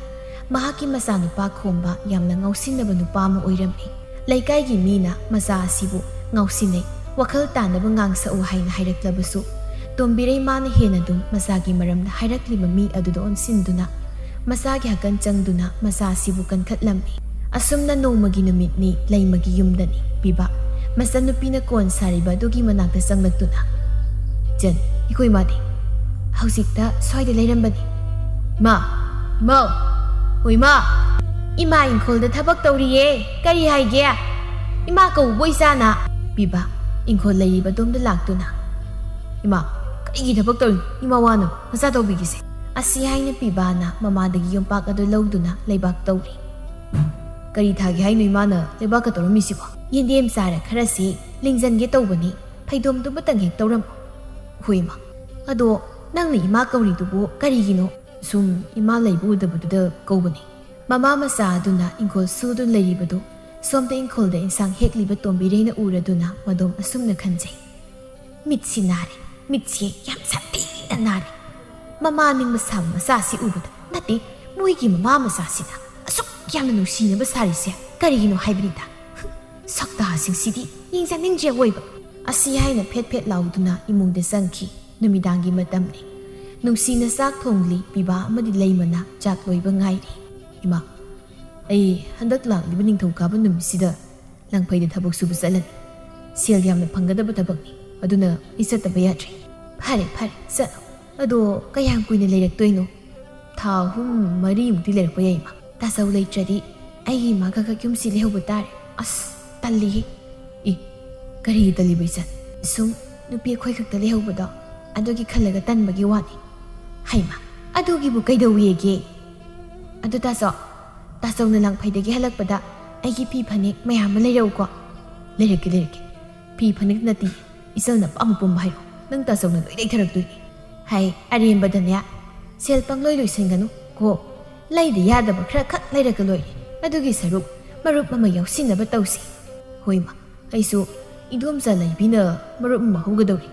ꯃꯍꯥꯛꯀꯤ ꯃꯆꯥꯅꯨꯄꯥ ꯈꯣꯝꯕ ꯌꯥꯝꯅ ꯉꯥꯎꯁꯤꯟꯅꯕ ꯅꯨꯄꯥ ꯑꯃ ꯑꯣꯏꯔꯝꯃꯤ꯫ ꯂꯩꯀꯥꯏꯒꯤ ꯃꯤꯅ ꯃꯆꯥ ꯑꯁꯤꯕꯨ ꯉꯥꯎꯁꯤꯟꯅꯩ, ꯋꯥꯈꯜ ꯇꯥꯅꯕ ꯉꯥꯡꯁꯛꯎ ꯍꯥꯏꯅ ꯍꯥꯏꯔꯛꯂꯕꯁꯨ, ꯇꯣꯝꯕꯤꯔꯩ ꯃꯥꯅ ꯍꯦꯟꯅ ꯑꯗꯨꯝ ꯃꯆꯥꯒꯤ ꯃꯔꯝꯗ ꯍꯥꯏꯔꯛꯂꯤꯕ ꯃꯤ ꯑꯗꯨꯗ ꯑꯣꯟꯁꯤꯟꯗꯨꯅ, ꯃꯆꯥꯒꯤ ꯍꯀꯟ ꯆꯪꯗꯨꯅ ꯃꯆꯥ ꯑꯁꯤꯕꯨ ꯀꯟꯈꯠꯂꯝꯃꯤ꯫ ꯑꯁꯨꯝꯅ ꯅꯣꯡꯃꯒꯤ ꯅꯨꯃꯤꯠꯅꯤ ꯂꯩꯃꯒꯤ ꯌꯨꯝꯗꯅꯤ ꯄꯤꯕ꯫ ꯃꯆꯟꯅꯨꯄꯤꯅ ꯀꯣꯟ ꯁꯥꯔꯤꯕ ꯑꯗꯨꯒꯤ ꯃꯅꯥꯛꯇ ꯆꯪꯂꯛꯇꯨꯅ, "ꯏꯆꯟ, ꯑꯩꯈꯣꯏ ꯏꯃꯥꯗꯤ?" "ꯍꯧꯖꯤꯛꯇ ꯁ꯭ꯋꯥꯏꯗ ꯂꯩꯔꯝꯕꯅꯤ"꯫ "ꯏꯃꯥ! ꯏꯃꯥ! ꯑꯣ ꯏꯃꯥ!" "ꯏꯃꯥ ꯏꯪꯈꯣꯜꯗ ꯊꯕꯛ ꯇꯧꯔꯤꯌꯦ꯫ ꯀꯔꯤ ꯍꯥꯏꯒꯦ?" "ꯏꯃꯥ ꯀꯧꯕꯣ ꯏꯆꯥꯅ?" ꯄꯤꯕ ꯏꯪꯈꯣꯜ ꯂꯩꯔꯤꯕ ꯑꯗꯣꯝꯗ ꯂꯥꯛꯇꯨꯅ, "ꯏꯃꯥ, ꯀꯔꯤꯒꯤ ꯊꯕꯛ ꯇꯧꯔꯤꯅꯣ? ꯏꯃꯥ ꯋꯥꯅ ꯃꯆꯥ ꯇꯧꯕꯤꯒꯦꯁꯦ"꯫ ꯑꯁꯤ ꯍꯥꯏꯅ ꯄꯤꯕꯥꯅ ꯃꯃꯥꯗꯒꯤ ꯌꯣꯝꯄꯥꯛ ꯑꯗꯨ ꯂꯧꯗꯨꯅ ꯂꯩꯕꯥꯛ ꯇꯧꯔꯤ꯫ "ꯀꯔꯤ ꯊꯥꯒꯦ ꯍꯥꯏꯅꯣ ꯏꯃꯥꯅ ꯂꯩꯕꯥꯛꯀ ꯇꯧꯔꯝꯃꯤꯁꯤꯕꯣ?" "ꯌꯦꯟꯗꯦꯝ ꯆꯥꯔ ꯈꯔꯁꯤ ꯂꯤꯡꯖꯟꯒꯦ ꯇꯧꯕꯅꯤ, ꯐꯩꯗꯣꯝꯗꯨꯃꯇꯪ ꯍꯦꯛ ꯇꯧꯔꯝꯃꯨ"꯫ "ꯍꯣꯏ ꯏꯃꯥ, ꯑꯗꯣ ꯅꯪꯅ ꯏꯃꯥ ꯀꯧꯔꯤꯗꯨꯕꯨ ꯀꯔꯤꯒꯤꯅꯣ?" "ꯁꯨꯝ ꯏꯃꯥ ꯂꯩꯕ ꯎꯗꯕꯗꯨꯗ ꯀꯧꯕꯅꯤ"꯫ ꯃꯃꯥ ꯃꯆꯥ ꯑꯗꯨꯅ ꯏꯪꯈꯣꯜ ꯁꯨꯗꯨꯅ ꯂꯩꯔꯤꯕꯗꯨ ꯁꯣꯝꯗ ꯏꯪꯈꯣꯜꯗ ꯏꯟꯁꯥꯡ ꯍꯦꯛꯂꯤꯕ ꯇꯣꯝꯕꯤꯔꯩꯅ ꯎꯔꯗꯨꯅ ꯃꯗꯣꯝ ꯑꯁꯨꯝꯅ ꯈꯟꯖꯩ, "ꯃꯤꯠꯁꯤ ꯅꯥꯔꯦ, ꯃꯤꯠꯁꯤ ꯌꯥꯝ ꯁꯥꯊꯤꯅ ꯅꯥꯔꯦ꯫ ꯃꯃꯥ ꯅꯤꯡꯕ ꯁꯥꯕ ꯃꯆꯥꯁꯤ ꯎꯕꯗ, ꯅꯠꯇꯦ, ꯃꯣꯏꯒꯤ ꯃꯃꯥ ꯃꯆꯥꯁꯤꯅ ꯑꯁꯨꯛ ꯌꯥꯝꯅ ꯅꯨꯡꯁꯤꯅꯕ ꯁꯥꯔꯤꯁꯦ ꯀꯔꯤꯒꯤꯅꯣ ꯍꯥꯏꯕꯅꯤꯗ꯫ ꯁꯛꯇꯥꯁꯤꯡꯁꯤꯗꯤ ꯌꯦꯡꯖꯅꯤꯡꯗ꯭ꯔꯦ ꯑꯣꯏꯕ"꯫ ꯑꯁꯤ ꯍꯥꯏꯅ ꯐꯦꯠ ꯐꯦꯠ ꯂꯥꯎꯗꯨꯅ ꯏꯃꯨꯡꯗ ꯆꯪꯈꯤ꯫ ꯅꯨꯃꯤꯗꯥꯡꯒꯤ ꯃꯇꯝꯅꯤ꯫ ꯅꯨꯡꯁꯤꯅ ꯆꯥꯛ ꯊꯣꯡꯂꯤ꯫ ꯄꯤꯕꯥ ꯑꯃꯗꯤ ꯂꯩꯃꯅ ꯆꯥꯛ ꯂꯣꯏꯕ ꯉꯥꯏꯔꯤ꯫ "ꯏꯃꯥ, ꯑꯩ ꯍꯟꯗꯛ ꯂꯥꯛꯂꯤꯕ ꯅꯤꯡꯊꯧꯀꯥꯕ ꯅꯨꯃꯤꯠꯁꯤꯗ ꯂꯪꯐꯩꯗ ꯊꯕꯛ ꯁꯨꯕ ꯆꯠꯂꯅꯤ꯫ ꯁꯦꯜ ꯌꯥꯝꯅ ꯐꯪꯒꯗꯕ ꯊꯕꯛꯅꯤ, ꯑꯗꯨꯅ ꯑꯩ ꯆꯠꯇꯕ ꯌꯥꯗ꯭ꯔꯦ"꯫ "ꯐꯔꯦ, ꯐꯔꯦ, ꯆꯠꯂꯣ"꯫ ꯑꯗꯣ ꯀꯌꯥꯝ ꯀꯨꯏꯅ ꯂꯩꯔꯛꯇꯣꯏꯅꯣ? ꯊꯥ ꯑꯍꯨꯝ ꯃꯔꯤꯃꯨꯛꯇꯤ ꯂꯩꯔꯛꯄ ꯌꯥꯏ, ꯏꯃꯥ꯫ ꯇꯥꯆꯧ ꯂꯩꯇ꯭ꯔꯗꯤ ꯑꯩꯒꯤ ꯏꯃꯥ ꯈꯛ ꯈꯛ ꯌꯨꯝꯁꯤ ꯂꯩꯍꯧꯕ ꯇꯥꯔꯦ꯫ ꯑꯁ, ꯇꯜꯂꯤꯍꯦ꯫ ꯑꯦ, ꯀꯔꯤꯒꯤ ꯇꯜꯂꯤꯕ, ꯏꯆꯟ? ꯁꯨꯝ ꯅꯨꯄꯤ ꯑꯩꯈꯣꯏ ꯈꯛꯇ ꯂꯩꯍꯧꯕꯗꯣ, ꯑꯗꯨꯒꯤ ꯈꯜꯂꯒ ꯇꯟꯕꯒꯤ ꯋꯥꯅꯤ꯫ ꯍꯩꯃꯥ, ꯑꯗꯨꯒꯤꯕꯨ ꯀꯩꯗꯧꯋꯦꯒꯦ? ꯑꯗꯨ ꯇꯥꯆꯧ, ꯇꯥꯆꯧꯅ ꯂꯥꯡꯐꯩꯗꯒꯤ ꯍꯜꯂꯛꯄꯗ ꯑꯩꯒꯤ ꯐꯤ ꯐꯅꯦꯛ ꯃꯌꯥꯝ ꯑꯃ ꯂꯩꯔꯛꯎꯀꯣ꯫ ꯂꯩꯔꯛꯀꯦ, ꯂꯩꯔꯛꯀꯦ꯫ ꯐꯤ ꯐꯅꯦꯛ ꯅꯠꯇꯦ, ꯏꯆꯜꯅ ꯑꯄꯥꯝꯕ ꯄꯨꯝꯕ ꯍꯥꯏꯔꯣ, ꯅꯪ ꯇꯥꯆꯧꯅ ꯂꯣꯏ ꯂꯩꯊꯔꯛꯇꯣꯏꯅꯤ꯫ ꯍꯥꯏ, ꯑꯔꯦꯝꯕꯗꯅꯦ ꯁꯦꯜ ꯄꯪꯂꯣꯏ ꯂꯣꯏꯁꯤꯟꯒꯅꯨ ꯀꯣ꯫ ꯂꯩꯗ ꯌꯥꯗꯕ ꯈꯔ ꯈꯛ ꯂꯩꯔꯒ ꯂꯣꯏꯔꯦ꯫ ꯑꯗꯨꯒꯤ ꯁꯔꯨꯛ ꯃꯔꯨꯞ ꯑꯃ ꯌꯥꯎꯁꯤꯟꯅꯕ ꯇꯧꯁꯤ꯫ ꯍꯣꯏ ꯏꯃꯥ, ꯑꯩꯁꯨ ꯏꯗꯣꯝꯆꯥ ꯂꯩꯕꯤꯅ ꯃꯔꯨꯞ ꯑꯃ ꯍꯧꯒꯗꯧꯔꯤ꯫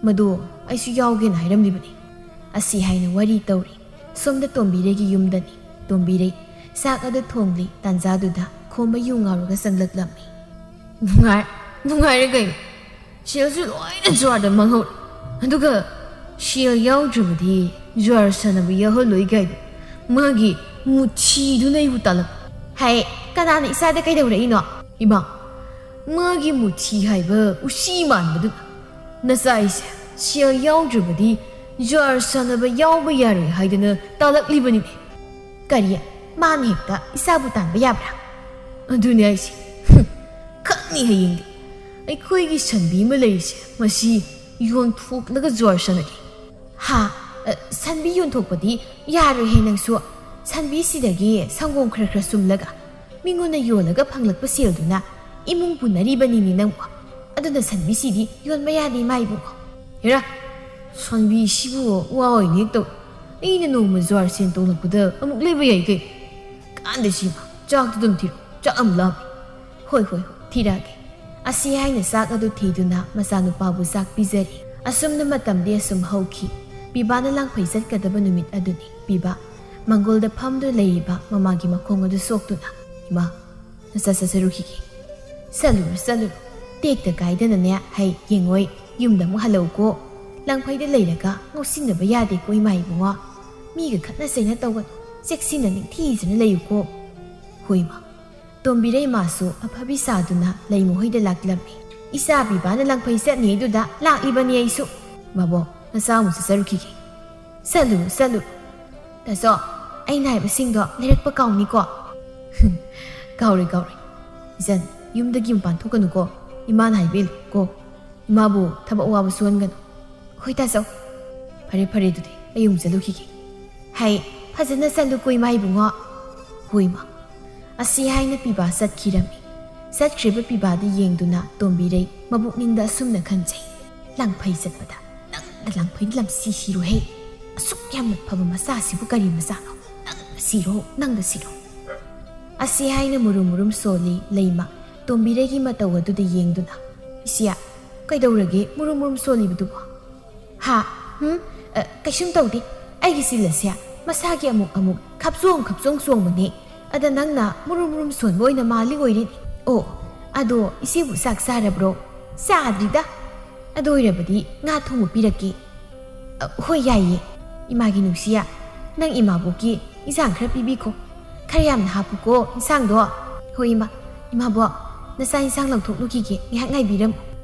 ꯃꯗꯨ ꯑꯩꯁꯨ ꯌꯥꯎꯒꯦꯅ ꯍꯥꯏꯔꯝꯂꯤꯕꯅꯤ꯫ ꯑꯁꯤ ꯍꯥꯏꯅ ꯋꯥꯔꯤ ꯇꯧꯔꯤ꯫ ꯁꯣꯝꯗ ꯇꯣꯝꯕꯤꯔꯩꯒꯤ ꯌꯨꯝꯗꯅꯤ꯫ ꯇꯣꯝꯕꯤꯔꯩ ꯆꯥꯛ ꯑꯗꯨ ꯊꯣꯡꯂꯤ꯫ ꯇꯥꯟꯖꯥꯗꯨꯗ ꯈꯣꯝꯕ ꯌꯨ ꯉꯥꯎꯔꯒ ꯆꯪꯂꯛꯂꯝꯃꯤ꯫ ꯅꯨꯡꯉꯥꯏ-, ꯅꯨꯡꯉꯥꯏꯔꯦ ꯀꯩꯅꯣ꯫ ꯁꯦꯜꯁꯨ ꯂꯣꯏꯅ ꯖꯨꯋꯥꯔꯗ ꯃꯥꯡꯍꯧꯔꯦ꯫ ꯑꯗꯨꯒ ꯁꯦꯜ ꯌꯥꯎꯗ꯭ꯔꯕꯗꯤ ꯖꯨꯋꯥꯔ ꯁꯥꯟꯅꯕ ꯌꯥꯎꯍꯜꯂꯣꯏ ꯀꯥꯏꯗ ꯃꯥꯒꯤ ꯃꯨꯊꯤꯗꯨꯅ ꯑꯩꯕꯨ ꯇꯥꯜꯂꯛ꯫ ꯍꯥꯏ, ꯀꯅꯥꯅ ꯏꯆꯥꯗ ꯀꯩꯗꯧꯔꯛꯏꯅꯣ? ꯏꯃꯥ, ꯃꯥꯒꯤ ꯃꯨꯊꯤ ꯍꯥꯏꯕ ꯎꯁꯤ ꯃꯥꯟꯕꯗꯨꯅ ꯅꯆꯥ ꯑꯩꯁꯦ ꯁꯦꯜ ꯌꯥꯎꯗ꯭ꯔꯕꯗꯤ ꯖꯨꯋꯥꯔ ꯁꯥꯟꯅꯕ ꯌꯥꯎꯕ ꯌꯥꯔꯣꯏ ꯍꯥꯏꯗꯅ ꯇꯥꯜꯂꯛꯂꯤꯕꯅꯤꯅꯦ꯫ ꯀꯔꯤ? ꯃꯥꯅ ꯍꯦꯛꯇ ꯏꯆꯥꯕꯨ ꯇꯥꯟꯕ ꯌꯥꯕ꯭ꯔꯥ? ꯑꯗꯨꯅꯦ ꯍꯥꯏꯁꯦ꯫ ꯍꯨꯝ, ꯈꯪꯅꯤ ꯍꯌꯦꯡꯗꯤ꯫ ꯑꯩꯈꯣꯏꯒꯤ ꯁꯟꯕꯤ ꯑꯃ ꯂꯩꯔꯤꯁꯦ, ꯃꯁꯤ ꯌꯣꯟꯊꯣꯛꯂꯒ ꯖꯨꯋꯥꯔ ꯁꯥꯟꯅꯒꯦ꯫ ꯍꯥ? ꯑ, ꯁꯟꯕꯤ ꯌꯣꯟꯊꯣꯛꯄꯗꯤ ꯌꯥꯔꯣꯏꯍꯦ ꯅꯪꯁꯨ꯫ ꯁꯟꯕꯤꯁꯤꯗꯒꯤ ꯁꯪꯒꯣꯝ ꯈꯔ ꯈꯔ ꯁꯨꯝꯂꯒ ꯃꯤꯉꯣꯟꯗ ꯌꯣꯜꯂꯒ ꯐꯪꯂꯛꯄ ꯁꯦꯜꯗꯨꯅ ꯏꯃꯨꯡ ꯄꯨꯅꯔꯤꯕꯅꯤꯅꯦ ꯅꯪꯕꯨ꯫ ꯑꯗꯨꯅ ꯁꯟꯕꯤꯁꯤꯗꯤ ꯌꯣꯟꯕ ꯌꯥꯗꯦ ꯏꯃꯥ ꯏꯕꯨꯡꯉꯣ꯫ ꯍꯦꯔꯥ, ꯁꯟꯕꯤꯁꯤꯕꯨ ꯋꯥ ꯑꯣꯏꯅ ꯍꯦꯛ ꯇꯧ꯫ ꯑꯩꯅ ꯅꯣꯡꯃ ꯖꯨꯋꯥꯔ ꯁꯦꯟ ꯇꯣꯡꯂꯛꯄꯗ ꯑꯃꯨꯛ ꯂꯩꯕ ꯌꯥꯏ ꯀꯩꯅꯣ꯫ ꯀꯥꯟꯗꯦ ꯁꯤꯃ, ꯆꯥꯛꯇꯨ ꯑꯗꯨꯝ ꯊꯤꯔꯣ, ꯆꯥꯛ ꯌꯥꯝ ꯂꯥꯝꯃꯦ꯫ ꯍꯣꯏ, ꯍꯣꯏ, ꯍꯣꯏ, ꯊꯤꯔꯛꯑꯒꯦ꯫ ꯑꯁꯤ ꯍꯥꯏꯅ ꯆꯥꯛ ꯑꯗꯨ ꯊꯤꯗꯨꯅ ꯃꯆꯥꯅꯨꯄꯥꯕꯨ ꯆꯥꯛ ꯄꯤꯖꯔꯤ꯫ ꯑꯁꯨꯝꯅ ꯃꯇꯝꯗꯤ ꯑꯁꯨꯝ ꯍꯧꯈꯤ꯫ ꯄꯤꯕꯥꯅ ꯂꯥꯡꯐꯩ ꯆꯠꯀꯗꯕ ꯅꯨꯃꯤꯠ ꯑꯗꯨꯅꯤ꯫ ꯄꯤꯕꯥ ꯃꯪꯒꯣꯜꯗ ꯐꯝꯗꯨꯅ ꯂꯩꯔꯤꯕ ꯃꯃꯥꯒꯤ ꯃꯈꯣꯡ ꯑꯗꯨ ꯁꯣꯛꯇꯨꯅ, "ꯏꯃꯥ, ꯅꯆꯥ ꯆꯠꯆꯔꯨꯈꯤꯒꯦ꯫" "ꯆꯠꯂꯨꯔꯣ, ꯆꯠꯂꯨꯔꯣ꯫ ꯇꯦꯛꯇ ꯀꯥꯏꯗꯅꯅꯦ ꯍꯩ ꯌꯦꯡꯉꯣꯏ ꯌꯨꯝꯗ ꯑꯃꯨꯛ ꯍꯜꯂꯛꯎꯀꯣ꯫ ꯂꯥꯡꯐꯩꯗ ꯂꯩꯔꯒ ꯉꯥꯎꯁꯤꯟꯅꯕ ꯌꯥꯗꯦꯀꯣ ꯏꯃꯥ ꯏꯕꯨꯡꯉꯣ꯫ ꯃꯤꯒ ꯈꯠꯅ ꯆꯩꯅ ꯇꯧꯒꯅꯨ꯫ ꯆꯦꯛꯁꯤꯟꯅ ꯅꯤꯡꯊꯤꯖꯅ ꯂꯩꯌꯨꯀꯣ꯫" ꯍꯣꯏ ꯏꯃꯥ꯫ ꯇꯣꯝꯕꯤꯔꯩ ꯃꯥꯁꯨ ꯑꯐꯕꯤ ꯁꯥꯗꯨꯅ ꯂꯩꯃꯍꯣꯏꯗ ꯂꯥꯛꯂꯝꯃꯤ꯫ "ꯏꯆꯥ ꯄꯤꯕꯥꯅ ꯂꯥꯡꯐꯩ ꯆꯠꯅꯤꯗꯨꯗ ꯂꯥꯛꯂꯤꯕꯅꯤ ꯑꯩꯁꯨ꯫" "ꯃꯕꯣꯛ, ꯅꯆꯥ ꯑꯃꯨꯛ ꯆꯠꯆꯔꯨꯈꯤꯒꯦ꯫ ꯆꯠꯂꯨ, ꯆꯠꯂꯨ꯫ ꯇꯥꯆꯧ, ꯑꯩꯅ ꯍꯥꯏꯕꯁꯤꯡꯗꯣ ꯂꯩꯔꯛꯄ ꯀꯥꯎꯅꯤꯀꯣ꯫ ꯀꯥꯎꯔꯣꯏ, ꯀꯥꯎꯔꯣꯏ꯫ ꯏꯆꯟ, ꯌꯨꯝꯗꯒꯤ ꯃꯄꯥꯟ ꯊꯣꯛꯀꯅꯨꯀꯣ꯫ ꯏꯃꯥꯅ ꯍꯥꯏꯕꯤꯜꯂꯨꯀꯣ꯫ ꯏꯃꯥꯕꯨ ꯊꯕꯛ ꯑꯋꯥꯕ ꯁꯨꯍꯟꯒꯅꯨ꯫ ꯍꯣꯏ ꯇꯥꯆꯧ꯫ ꯐꯔꯦ, ꯐꯔꯦ, ꯑꯗꯨꯗꯤ ꯑꯩ ꯑꯃꯨꯛ ꯆꯠꯂꯨꯈꯤꯒꯦ꯫ ꯍꯥꯏ, ꯐꯖꯅ ꯆꯠꯂꯨꯀꯣ ꯏꯃꯥ ꯏꯕꯨꯡꯉꯣ꯫ ꯍꯣꯏ ꯏꯃꯥ꯫ ꯑꯁꯤ ꯍꯥꯏꯅ ꯄꯤꯕꯥ ꯆꯠꯈꯤꯔꯝꯃꯤ꯫ ꯆꯠꯈ꯭ꯔꯤꯕ ꯄꯤꯕꯥꯗ ꯌꯦꯡꯗꯨꯅ ꯇꯣꯝꯕꯤꯔꯩ ꯃꯕꯨꯛꯅꯤꯡꯗ ꯑꯁꯨꯝꯅ ꯈꯟꯖꯩ, ꯂꯪꯐꯩ ꯆꯠꯄꯗ ꯅꯪꯗ ꯂꯪꯐꯩ ꯂꯝꯁꯤ ꯁꯤꯔꯨꯍꯦ꯫ ꯑꯁꯨꯛ ꯌꯥꯝꯅ ꯐꯕ ꯃꯆꯥꯁꯤꯕꯨ ꯀꯔꯤ ꯃꯆꯥꯅꯣ? ꯅꯪꯗ ꯁꯤꯔꯣ, ꯅꯪꯗ ꯁꯤꯔꯣ꯫ ꯑꯁꯤ ꯍꯥꯏꯅ ꯃꯨꯔꯨꯝ ꯃꯨꯔꯨꯝ ꯁꯣꯜꯂꯤ ꯂꯩꯃ꯫ ꯇꯣꯝꯕꯤꯔꯩꯒꯤ ꯃꯇꯧ ꯑꯗꯨꯗ ꯌꯦꯡꯗꯨꯅ, "ꯏꯆꯦ, ꯀꯩꯗꯧꯔꯒꯦ ꯃꯨꯔꯨꯝ ꯃꯨꯔꯨꯝ ꯁꯣꯜꯂꯤꯕꯗꯨꯕꯣ?" "ꯍꯥ? ꯍꯨꯝ? ꯑ, ꯀꯩꯁꯨꯝ ꯇꯧꯗꯦ꯫ ꯑꯩꯒꯤ ꯆꯤꯜ ꯑꯁꯦ ꯃꯁꯥꯒꯤ ꯑꯃꯨꯛ ꯑꯃꯨꯛ ꯈꯞꯆꯣꯡ ꯈꯞꯆꯣꯡ ꯆꯣꯡꯕꯅꯦ꯫ ꯑꯗ ꯅꯪꯅ ꯃꯨꯔꯨꯝ ꯃꯨꯔꯨꯝ ꯁꯣꯟꯕ ꯑꯣꯏꯅ ꯃꯥꯜꯂꯤ ꯑꯣꯏꯔꯤꯅꯤ꯫ ꯑꯣ, ꯑꯗꯣ ꯏꯆꯦꯕꯨ ꯆꯥꯛ ꯆꯥꯔꯕ꯭ꯔꯣ?" "ꯆꯥꯗ꯭ꯔꯤꯗ꯫ ꯑꯗꯨ ꯑꯣꯏꯔꯕꯗꯤ ꯉꯥ ꯊꯣꯡꯕ ꯄꯤꯔꯛꯀꯦ꯫" "ꯑ, ꯍꯣꯏ, ꯌꯥꯏꯌꯦ꯫ ꯏꯃꯥꯒꯤ ꯅꯨꯡꯁꯤꯌꯥ, ꯅꯪ ꯏꯃꯥꯕꯣꯛꯀꯤ ꯏꯟꯁꯥꯡ ꯈꯔ ꯄꯤꯕꯤꯈꯣ꯫ ꯈꯔ ꯌꯥꯝꯅ ꯍꯥꯞꯄꯨꯀꯣ ꯏꯟꯁꯥꯡꯗꯣ꯫" "ꯍꯣꯏ ꯏꯃꯥ꯫ ꯏꯃꯥꯕꯣꯛ, ꯅꯆꯥ ꯏꯟꯁꯥꯡ ꯂꯧꯊꯣꯛꯂꯨꯈꯤꯒꯦ, ꯉꯥꯏꯍꯥꯛ ꯉꯥꯏꯕꯤꯔꯝꯃꯨ꯫"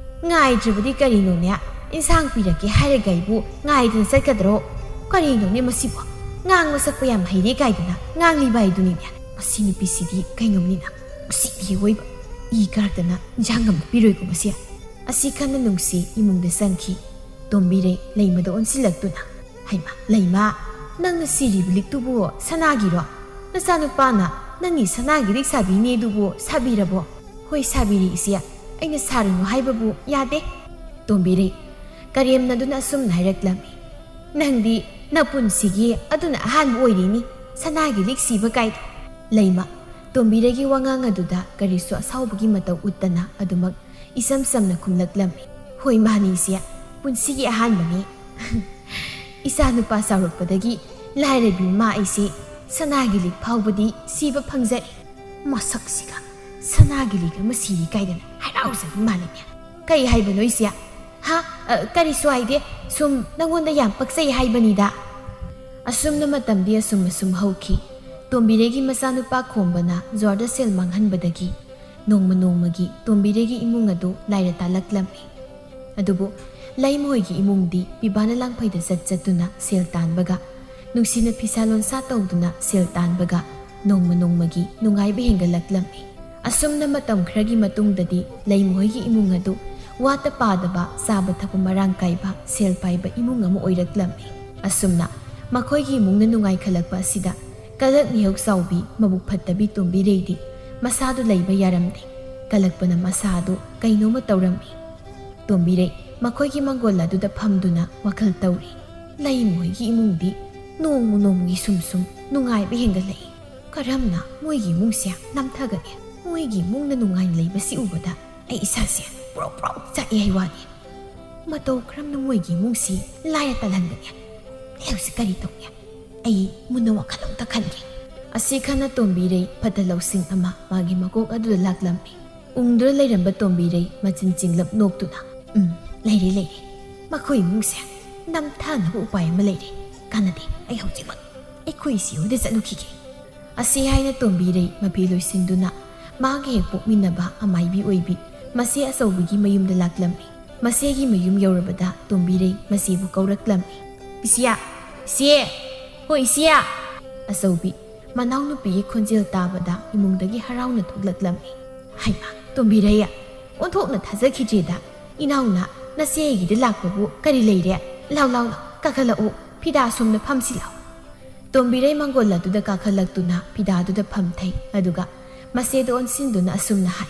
"ꯉꯥꯏꯗ꯭ꯔꯕꯗꯤ ꯀꯔꯤꯅꯣꯅꯦ? ꯏꯟꯁꯥꯡ ꯄꯤꯔꯛꯀꯦ ꯍꯥꯏꯔꯒ ꯑꯩꯕꯨ ꯉꯥꯏꯗꯅ ꯆꯠꯀꯗ꯭ꯔꯣ? ꯀꯔꯤꯅꯣꯅꯦ ꯃꯁꯤꯕꯣ? ꯉꯥꯡꯕ ꯁꯛꯄ ꯌꯥꯝ ꯍꯩꯔꯦ ꯀꯥꯏꯗꯅ ꯉꯥꯡꯂꯤꯕ ꯍꯥꯏꯗꯨꯅꯤꯅꯦ꯫ ꯃꯁꯤ ꯅꯨꯄꯤꯁꯤꯗꯤ ꯀꯩꯅꯣꯝꯅꯤꯅ꯫ ꯃꯁꯤꯗꯤ ꯑꯣꯏꯕ꯫ ꯏ ꯀꯥꯔꯛꯇꯅ ꯏꯟꯁꯥꯡ ꯑꯃ ꯄꯤꯔꯣꯏꯀꯣ ꯃꯁꯤ꯫" ꯑꯁꯤ ꯈꯟꯅ ꯅꯨꯡꯁꯤ ꯏꯃꯨꯡꯗ ꯆꯪꯈꯤ꯫ ꯇꯣꯝꯕꯤꯔꯩ ꯂꯩꯃꯗ ꯑꯣꯟꯁꯤꯜꯂꯛꯇꯨꯅ, "ꯍꯩꯃꯥ, ꯂꯩꯃ, ꯅꯪꯅ ꯁꯤꯔꯤꯕ ꯂꯤꯛꯇꯨꯕꯨ ꯁꯅꯥꯒꯤꯔꯣ? ꯅꯆꯥꯅꯨꯄꯥꯅ ꯅꯪꯒꯤ ꯁꯅꯥꯒꯤ ꯂꯤꯛ ꯁꯥꯕꯤꯅꯦ ꯑꯗꯨꯕꯨ ꯁꯥꯕꯤꯔꯕꯣ?" "ꯍꯣꯏ, ꯁꯥꯕꯤꯔꯦ ꯏꯆꯦ꯫ ꯑꯩꯅ ꯁꯥꯔꯨꯅꯨ ꯍꯥꯏꯕꯕꯨ ꯌꯥꯗꯦ꯫" ꯇꯣꯝꯕꯤꯔꯩ ꯀꯔꯦꯝꯅꯗꯨꯅ ꯑꯁꯨꯝꯅ ꯍꯥꯏꯔꯛꯂꯝꯃꯤ, "ꯅꯪꯗꯤ ꯅꯄꯨꯟꯁꯤꯒꯤ ꯑꯗꯨꯅ ꯑꯍꯥꯟꯕ ꯑꯣꯏꯔꯤꯅꯤ ꯁꯅꯥꯒꯤ ꯂꯤꯛ ꯁꯤꯕ ꯀꯥꯏꯗꯣ꯫" ꯂꯩꯃ ꯇꯣꯝꯕꯤꯔꯩꯒꯤ ꯋꯥꯉꯥꯡ ꯑꯗꯨꯗ ꯀꯔꯤꯁꯨ ꯑꯁꯥꯎꯕꯒꯤ ꯃꯇꯧ ꯎꯠꯇꯅ ꯑꯗꯨꯃꯛ ꯏꯆꯝ ꯆꯝꯅ ꯈꯨꯝꯂꯛꯂꯝꯃꯤ, "ꯍꯣꯏ, ꯃꯥꯅꯤ ꯏꯆꯦ, ꯄꯨꯟꯁꯤꯒꯤ ꯑꯍꯥꯟꯕꯅꯤ꯫" "ꯏꯆꯥ ꯅꯨꯄꯥ ꯆꯥꯎꯔꯛꯄꯗꯒꯤ ꯂꯥꯏꯔꯕꯤ ꯃꯃꯥ ꯑꯩꯁꯦ ꯁꯅꯥꯒꯤ ꯂꯤꯛ ꯐꯥꯎꯕꯗꯤ ꯁꯤꯕ ꯐꯪꯖꯔꯦ꯫" "ꯃꯁꯛꯁꯤꯒ ꯁꯅꯥꯒꯤ ꯂꯤꯛ ꯑꯃ ꯁꯤꯔꯤ ꯀꯥꯏꯗꯅ ꯍꯔꯥꯎꯖꯕ ꯃꯥꯜꯂꯤꯅꯦ꯫" "ꯀꯩ ꯍꯥꯏꯕꯅꯣ ꯏꯆꯦ?" "ꯍꯥ? ꯑ, ꯀꯔꯤꯁꯨ ꯍꯥꯏꯗꯦ, ꯁꯨꯝ ꯅꯪꯉꯣꯟꯗ ꯌꯥꯝ ꯄꯛꯆꯩ ꯍꯥꯏꯕꯅꯤꯗ꯫" ꯑꯁꯨꯝꯅ ꯃꯇꯝꯗꯤ ꯑꯁꯨꯝ ꯑꯁꯨꯝ ꯍꯧꯈꯤ꯫ ꯇꯣꯝꯕꯤꯔꯩꯒꯤ ꯃꯆꯥꯅꯨꯄꯥ ꯈꯣꯝꯕꯅ ꯖ꯭ꯋꯥꯔꯗ ꯁꯦꯜ ꯃꯥꯡꯍꯟꯕꯗꯒꯤ ꯅꯣꯡꯃ ꯅꯣꯡꯃꯒꯤ ꯇꯣꯝꯕꯤꯔꯩꯒꯤ ꯏꯃꯨꯡ ꯑꯗꯨ ꯂꯥꯏꯔ ꯇꯥꯜꯂꯛꯂꯝꯃꯤ꯫ ꯑꯗꯨꯕꯨ ꯂꯩꯃꯍꯣꯏꯒꯤ ꯏꯃꯨꯡꯗꯤ ꯄꯤꯕꯥꯅ ꯂꯥꯡꯐꯩꯗ ꯆꯠ ꯆꯠꯇꯨꯅ ꯁꯦꯜ ꯇꯥꯟꯕꯒ, ꯅꯨꯡꯁꯤꯅ ꯐꯤꯁꯥ ꯂꯣꯟꯁꯥ ꯇꯧꯗꯨꯅ ꯁꯦꯜ ꯇꯥꯟꯕꯒ ꯅꯣꯡꯃ ꯅꯣꯡꯃꯒꯤ ꯅꯨꯡꯉꯥꯏꯕ ꯍꯦꯟꯒꯠꯂꯛꯂꯝꯃꯤ꯫ ꯑꯁꯨꯝꯅ ꯃꯇꯝ ꯈꯔꯒꯤ ꯃꯇꯨꯡꯗꯗꯤ ꯂꯩꯃꯍꯣꯏꯒꯤ ꯏꯃꯨꯡ ꯑꯗꯨ ꯋꯥꯠꯇ ꯄꯥꯗꯕ, ꯆꯥꯕ ꯊꯛꯄ ꯃꯔꯥꯡ ꯀꯥꯏꯕ, ꯁꯦꯜ ꯄꯥꯏꯕ ꯏꯃꯨꯡ ꯑꯃ ꯑꯣꯏꯔꯛꯂꯝꯃꯤ꯫ ꯑꯁꯨꯝꯅ ꯃꯈꯣꯏꯒꯤ ꯏꯃꯨꯡꯅ ꯅꯨꯡꯉꯥꯏꯈꯠꯂꯛꯄ ꯑꯁꯤꯗ ꯀꯂꯛ ꯃꯤꯍꯧ ꯆꯥꯎꯕꯤ ꯃꯕꯨꯛ ꯐꯠꯇꯕꯤ ꯇꯣꯝꯕꯤꯔꯩꯗꯤ ꯃꯁꯥꯗꯨ ꯂꯩꯕ ꯌꯥꯔꯝꯗꯦ꯫ ꯀꯂꯛꯄꯅ ꯃꯁꯥ ꯑꯗꯨ ꯀꯩꯅꯣꯝꯃ ꯇꯧꯔꯝꯃꯤ꯫ ꯇꯣꯝꯕꯤꯔꯩ ꯃꯈꯣꯏꯒꯤ ꯃꯪꯒꯣꯜ ꯑꯗꯨꯗ ꯐꯝꯗꯨꯅ ꯋꯥꯈꯜ ꯇꯧꯔꯤ꯫ ꯂꯩꯃꯍꯣꯏꯒꯤ ꯏꯃꯨꯡꯗꯤ ꯅꯣꯡꯃ ꯅꯣꯡꯃꯒꯤ ꯁꯨꯝ ꯁꯨꯝ ꯅꯨꯡꯉꯥꯏꯕ ꯍꯦꯟꯒꯠꯂꯛꯏ꯫ ꯀꯔꯝꯅ ꯃꯣꯏꯒꯤ ꯏꯃꯨꯡꯁꯦ ꯅꯝꯊꯒꯅꯤ? ꯃꯣꯏꯒꯤ ꯏꯃꯨꯡꯅ ꯅꯨꯡꯉꯥꯏꯅ ꯂꯩꯕꯁꯤ ꯎꯕꯗ ꯑꯩ ꯏꯁꯥꯁꯦ ꯄ꯭ꯔꯣꯛ ꯄ꯭ꯔꯣꯛ ꯆꯥꯛꯑꯦ ꯍꯥꯏ ꯋꯥꯅꯤ꯫ ꯃꯇꯧ ꯀꯔꯝꯅ ꯃꯣꯏꯒꯤ ꯏꯃꯨꯡꯁꯤ ꯂꯥꯏꯔ ꯇꯜꯍꯟꯒꯅꯤ? ꯑꯩ ꯍꯧꯖꯤꯛ ꯀꯔꯤ ꯇꯧꯅꯤ? ꯑꯩ ꯃꯨꯟꯅ ꯋꯥꯈꯜ ꯑꯝꯇ ꯈꯟꯒꯦ꯫ ꯑꯁꯤ ꯈꯟꯅ ꯇꯣꯝꯕꯤꯔꯩ ꯐꯠꯇ ꯂꯧꯁꯤꯡ ꯑꯃ ꯃꯥꯒꯤ ꯃꯀꯣꯛ ꯑꯗꯨꯗ ꯂꯥꯛꯂꯝꯃꯤ꯫ ꯎꯪꯗꯨꯅ ꯂꯩꯔꯝꯕ ꯇꯣꯝꯕꯤꯔꯩ ꯃꯆꯤꯟ ꯆꯤꯡꯂꯞ ꯅꯣꯛꯇꯨꯅ, "ꯎꯝ, ꯂꯩꯔꯦ, ꯂꯩꯔꯦ꯫ ꯃꯈꯣꯏ ꯏꯃꯨꯡꯁꯦ ꯅꯝꯊꯅꯕ ꯎꯄꯥꯏ ꯑꯃ ꯂꯩꯔꯦ꯫ ꯀꯥꯟꯅꯗꯦ, ꯑꯩ ꯍꯧꯖꯤꯛꯃꯛ ꯑꯩꯈꯣꯏ ꯏꯆꯦ ꯍꯣꯏꯗ ꯆꯠꯂꯨꯈꯤꯒꯦ"꯫ ꯑꯁꯤ ꯍꯥꯏꯅ ꯇꯣꯝꯕꯤꯔꯩ ꯃꯐꯤ ꯂꯣꯏꯁꯤꯟꯗꯨꯅ ꯃꯥꯒ ꯍꯦꯛ ꯄꯣꯛꯃꯤꯟꯅꯕ ꯑꯃꯥꯏꯕꯤ ꯑꯣꯏꯕꯤ ꯃꯆꯦ ꯑꯆꯧꯕꯤꯒꯤ ꯃꯌꯨꯝꯗ ꯂꯥꯛꯂꯝꯃꯤ꯫ ꯃꯆꯦꯒꯤ ꯃꯌꯨꯝ ꯌꯧꯔꯕꯗ ꯇꯣꯝꯕꯤꯔꯩ ꯃꯆꯦꯕꯨ ꯀꯧꯔꯛꯂꯝꯃꯤ꯫ "ꯏꯆꯦ! ꯏꯆꯦ! ꯍꯣꯏ, ꯏꯆꯦ!" ꯑꯆꯧꯕꯤ ꯃꯅꯥꯎꯅꯨꯄꯤꯒꯤ ꯈꯣꯟꯖꯦꯜ ꯇꯥꯕꯗ ꯏꯃꯨꯡꯗꯒꯤ ꯍꯔꯥꯎꯅ ꯊꯣꯛꯂꯛꯂꯝꯃꯤ꯫ "ꯍꯩꯃꯥ, ꯇꯣꯝꯕꯤꯔꯩ, ꯑꯣꯟꯊꯣꯛꯅ ꯊꯥꯖꯈꯤꯗ꯭ꯔꯦꯗ꯫ ꯏꯅꯥꯎꯅ ꯅꯆꯦ ꯑꯩꯒꯤꯗ ꯂꯥꯛꯄꯕꯨ ꯀꯔꯤ ꯂꯩꯔꯦ? ꯂꯥꯎ, ꯂꯥꯎ, ꯂꯥꯎ, ꯀꯥꯈꯠꯂꯛꯎ, ꯐꯤꯗꯥ ꯑꯁꯣꯝꯗ ꯐꯝꯁꯤ ꯂꯥꯎ"꯫ ꯇꯣꯝꯕꯤꯔꯩ ꯃꯪꯒꯣꯜ ꯑꯗꯨꯗ ꯀꯥꯈꯠꯂꯛꯇꯨꯅ ꯐꯤꯗꯥꯗꯨꯗ ꯐꯝꯊꯩ, ꯑꯗꯨꯒ ꯃꯆꯦꯗ ꯑꯣꯟꯁꯤꯟꯗꯨꯅ ꯑꯁꯨꯝꯅ ꯍꯥꯏ,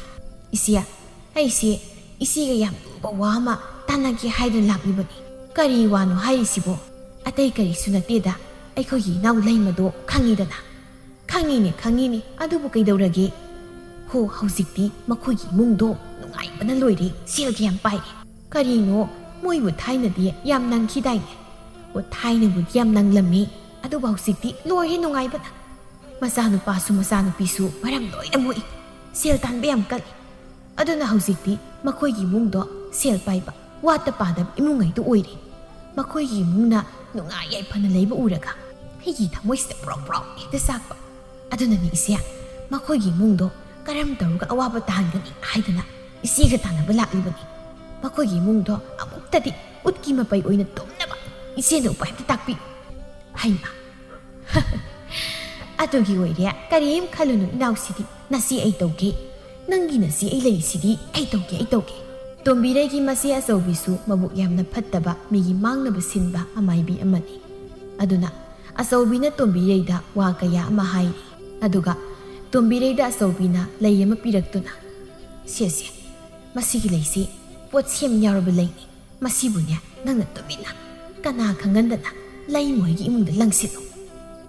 "ꯏꯆꯦ, ꯑꯩꯁꯦ ꯏꯆꯦꯒ ꯌꯥꯝ ꯂꯨꯕ ꯋꯥ ꯑꯃ ꯇꯥꯟꯅꯒꯦ ꯍꯥꯏꯗꯨꯅ ꯂꯥꯛꯂꯤꯕꯅꯤ"꯫ "ꯀꯔꯤ ꯋꯥꯅꯣ ꯍꯥꯏꯔꯤꯁꯤꯕꯣ?" "ꯑꯇꯩ ꯀꯔꯤꯁꯨ ꯅꯠꯇꯦꯗ, ꯑꯩꯈꯣꯏꯒꯤ ꯏꯅꯥꯎ ꯂꯩꯃꯗꯣ ꯈꯪꯉꯤꯗꯅ?" "ꯈꯪꯉꯤꯅꯦ, ꯈꯪꯉꯤꯅꯦ, ꯑꯗꯨꯕꯨ ꯀꯩꯗꯧꯔꯒꯦ?" "ꯍꯣ, ꯍꯧꯖꯤꯛꯇꯤ ꯃꯈꯣꯏꯒꯤ ꯏꯃꯨꯡꯗꯣ ꯅꯨꯡꯉꯥꯏꯕꯅ ꯂꯣꯏꯔꯦ, ꯁꯦꯜꯒ ꯌꯥꯝ ꯄꯥꯏꯔꯦ꯫ ꯀꯔꯤꯅꯣ, ꯃꯣꯏꯕꯨ ꯊꯥꯏꯅꯗꯤ ꯌꯥꯝ ꯅꯪꯈꯤꯗꯥꯏꯅꯦ?" "ꯑꯣ, ꯊꯥꯏꯅꯕꯨꯗꯤ ꯌꯥꯝ ꯅꯪꯂꯝꯃꯤ, ꯑꯗꯨꯕꯨ ꯍꯧꯖꯤꯛꯇꯤ ꯂꯣꯏꯔꯦ ꯅꯨꯡꯉꯥꯏꯕꯅ꯫ ꯃꯆꯥꯅꯨꯄꯥꯁꯨ ꯃꯆꯥꯅꯨꯄꯤꯁꯨ ꯃꯔꯝ ꯂꯣꯏꯅ ꯃꯣꯛꯏ꯫ ꯁꯦꯜ ꯇꯥꯟꯕ ꯌꯥꯝ ꯀꯜꯂꯤ꯫ ꯑꯗꯨꯅ ꯍꯧꯖꯤꯛꯇꯤ ꯃꯈꯣꯏꯒꯤ ꯏꯃꯨꯡꯗꯣ ꯁꯦꯜ ꯄꯥꯏꯕ, ꯋꯥꯠꯇ ꯄꯥꯗꯕ ꯏꯃꯨꯡ ꯍꯥꯏꯗꯨ ꯑꯣꯏꯔꯦ꯫ ꯃꯈꯣꯏꯒꯤ ꯏꯃꯨꯡꯅ ꯅꯨꯡꯉꯥꯏ ꯌꯥꯏꯐꯅ ꯂꯩꯕ ꯎꯔꯒ ꯑꯩꯒꯤ ꯊꯃꯣꯏꯁꯤꯗ ꯄ꯭ꯔꯣꯛ ꯄ꯭ꯔꯣꯛ ꯍꯦꯛꯇ ꯆꯥꯛꯄ꯫ ꯑꯗꯨꯅꯅꯤ ꯏꯆꯦ, ꯃꯈꯣꯏꯒꯤ ꯏꯃꯨꯡꯗꯣ ꯀꯔꯝ ꯇꯧꯔꯒ ꯑꯋꯥꯕ ꯇꯥꯍꯟꯒꯅꯤ ꯍꯥꯏꯗꯅ ꯏꯆꯦꯒ ꯇꯥꯟꯅꯕ ꯂꯥꯛꯂꯤꯕꯅꯤ"꯫ ꯃꯈꯣꯏꯒꯤ ꯏꯃꯨꯡꯗꯣ ꯑꯃꯨꯛꯇꯗꯤ ꯎꯠꯀꯤ ꯃꯄꯩ ꯑꯣꯏꯅ ꯇꯨꯝꯅꯕ ꯏꯆꯦꯅ ꯎꯄꯥꯏ ꯑꯝꯇ ꯇꯥꯛꯄꯤꯌꯨ꯫ ꯍꯩꯃꯥ, ꯑꯗꯨꯒꯤ ꯑꯣꯏꯔꯦ꯫ ꯀꯔꯤꯝ ꯈꯜꯂꯨꯅꯨ ꯏꯅꯥꯎꯁꯤꯗꯤ, ꯅꯆꯦ ꯑꯩ ꯇꯧꯒꯦ꯫ ꯅꯪꯒꯤ ꯅꯆꯦ ꯑꯩ ꯂꯩꯔꯤꯁꯤꯗꯤ꯫ ꯑꯩ ꯇꯧꯒꯦ, ꯑꯩ ꯇꯧꯒꯦ꯫ ꯇꯣꯝꯕꯤꯔꯩꯒꯤ ꯃꯆꯦ ꯑꯆꯧꯕꯤꯁꯨ ꯃꯕꯨꯛ ꯌꯥꯝꯅ ꯐꯠꯇꯕ, ꯃꯤꯒꯤ ꯃꯥꯡꯅꯕ ꯁꯤꯟꯕ ꯑꯃꯥꯏꯕꯤ ꯑꯃꯅꯤ꯫ ꯑꯗꯨꯅ ꯑꯆꯧꯕꯤꯅ ꯇꯣꯝꯕꯤꯔꯩꯗ ꯋꯥ ꯀꯌꯥ ꯑꯃ ꯍꯥꯏꯔꯤ꯫ ꯑꯗꯨꯒ ꯇꯣꯝꯕꯤꯔꯩꯗ ꯑꯆꯧꯕꯤꯅ ꯂꯩ ꯑꯃ ꯄꯤꯔꯛꯇꯨꯅ, "ꯁꯦ, ꯁꯦ, ꯃꯁꯤꯒꯤ ꯂꯩꯁꯤ ꯄꯣꯠ ꯁꯦꯝ ꯌꯥꯎꯔꯕ ꯂꯩꯅꯤ꯫ ꯃꯁꯤꯕꯨꯅꯦ, ꯅꯪꯅ ꯇꯨꯃꯤꯟꯅ, ꯀꯅꯥ ꯈꯪꯍꯟꯗꯅ ꯂꯩꯃ ꯍꯣꯏꯒꯤ ꯏꯃꯨꯡꯗ ꯂꯪꯁꯤꯜꯂꯨ꯫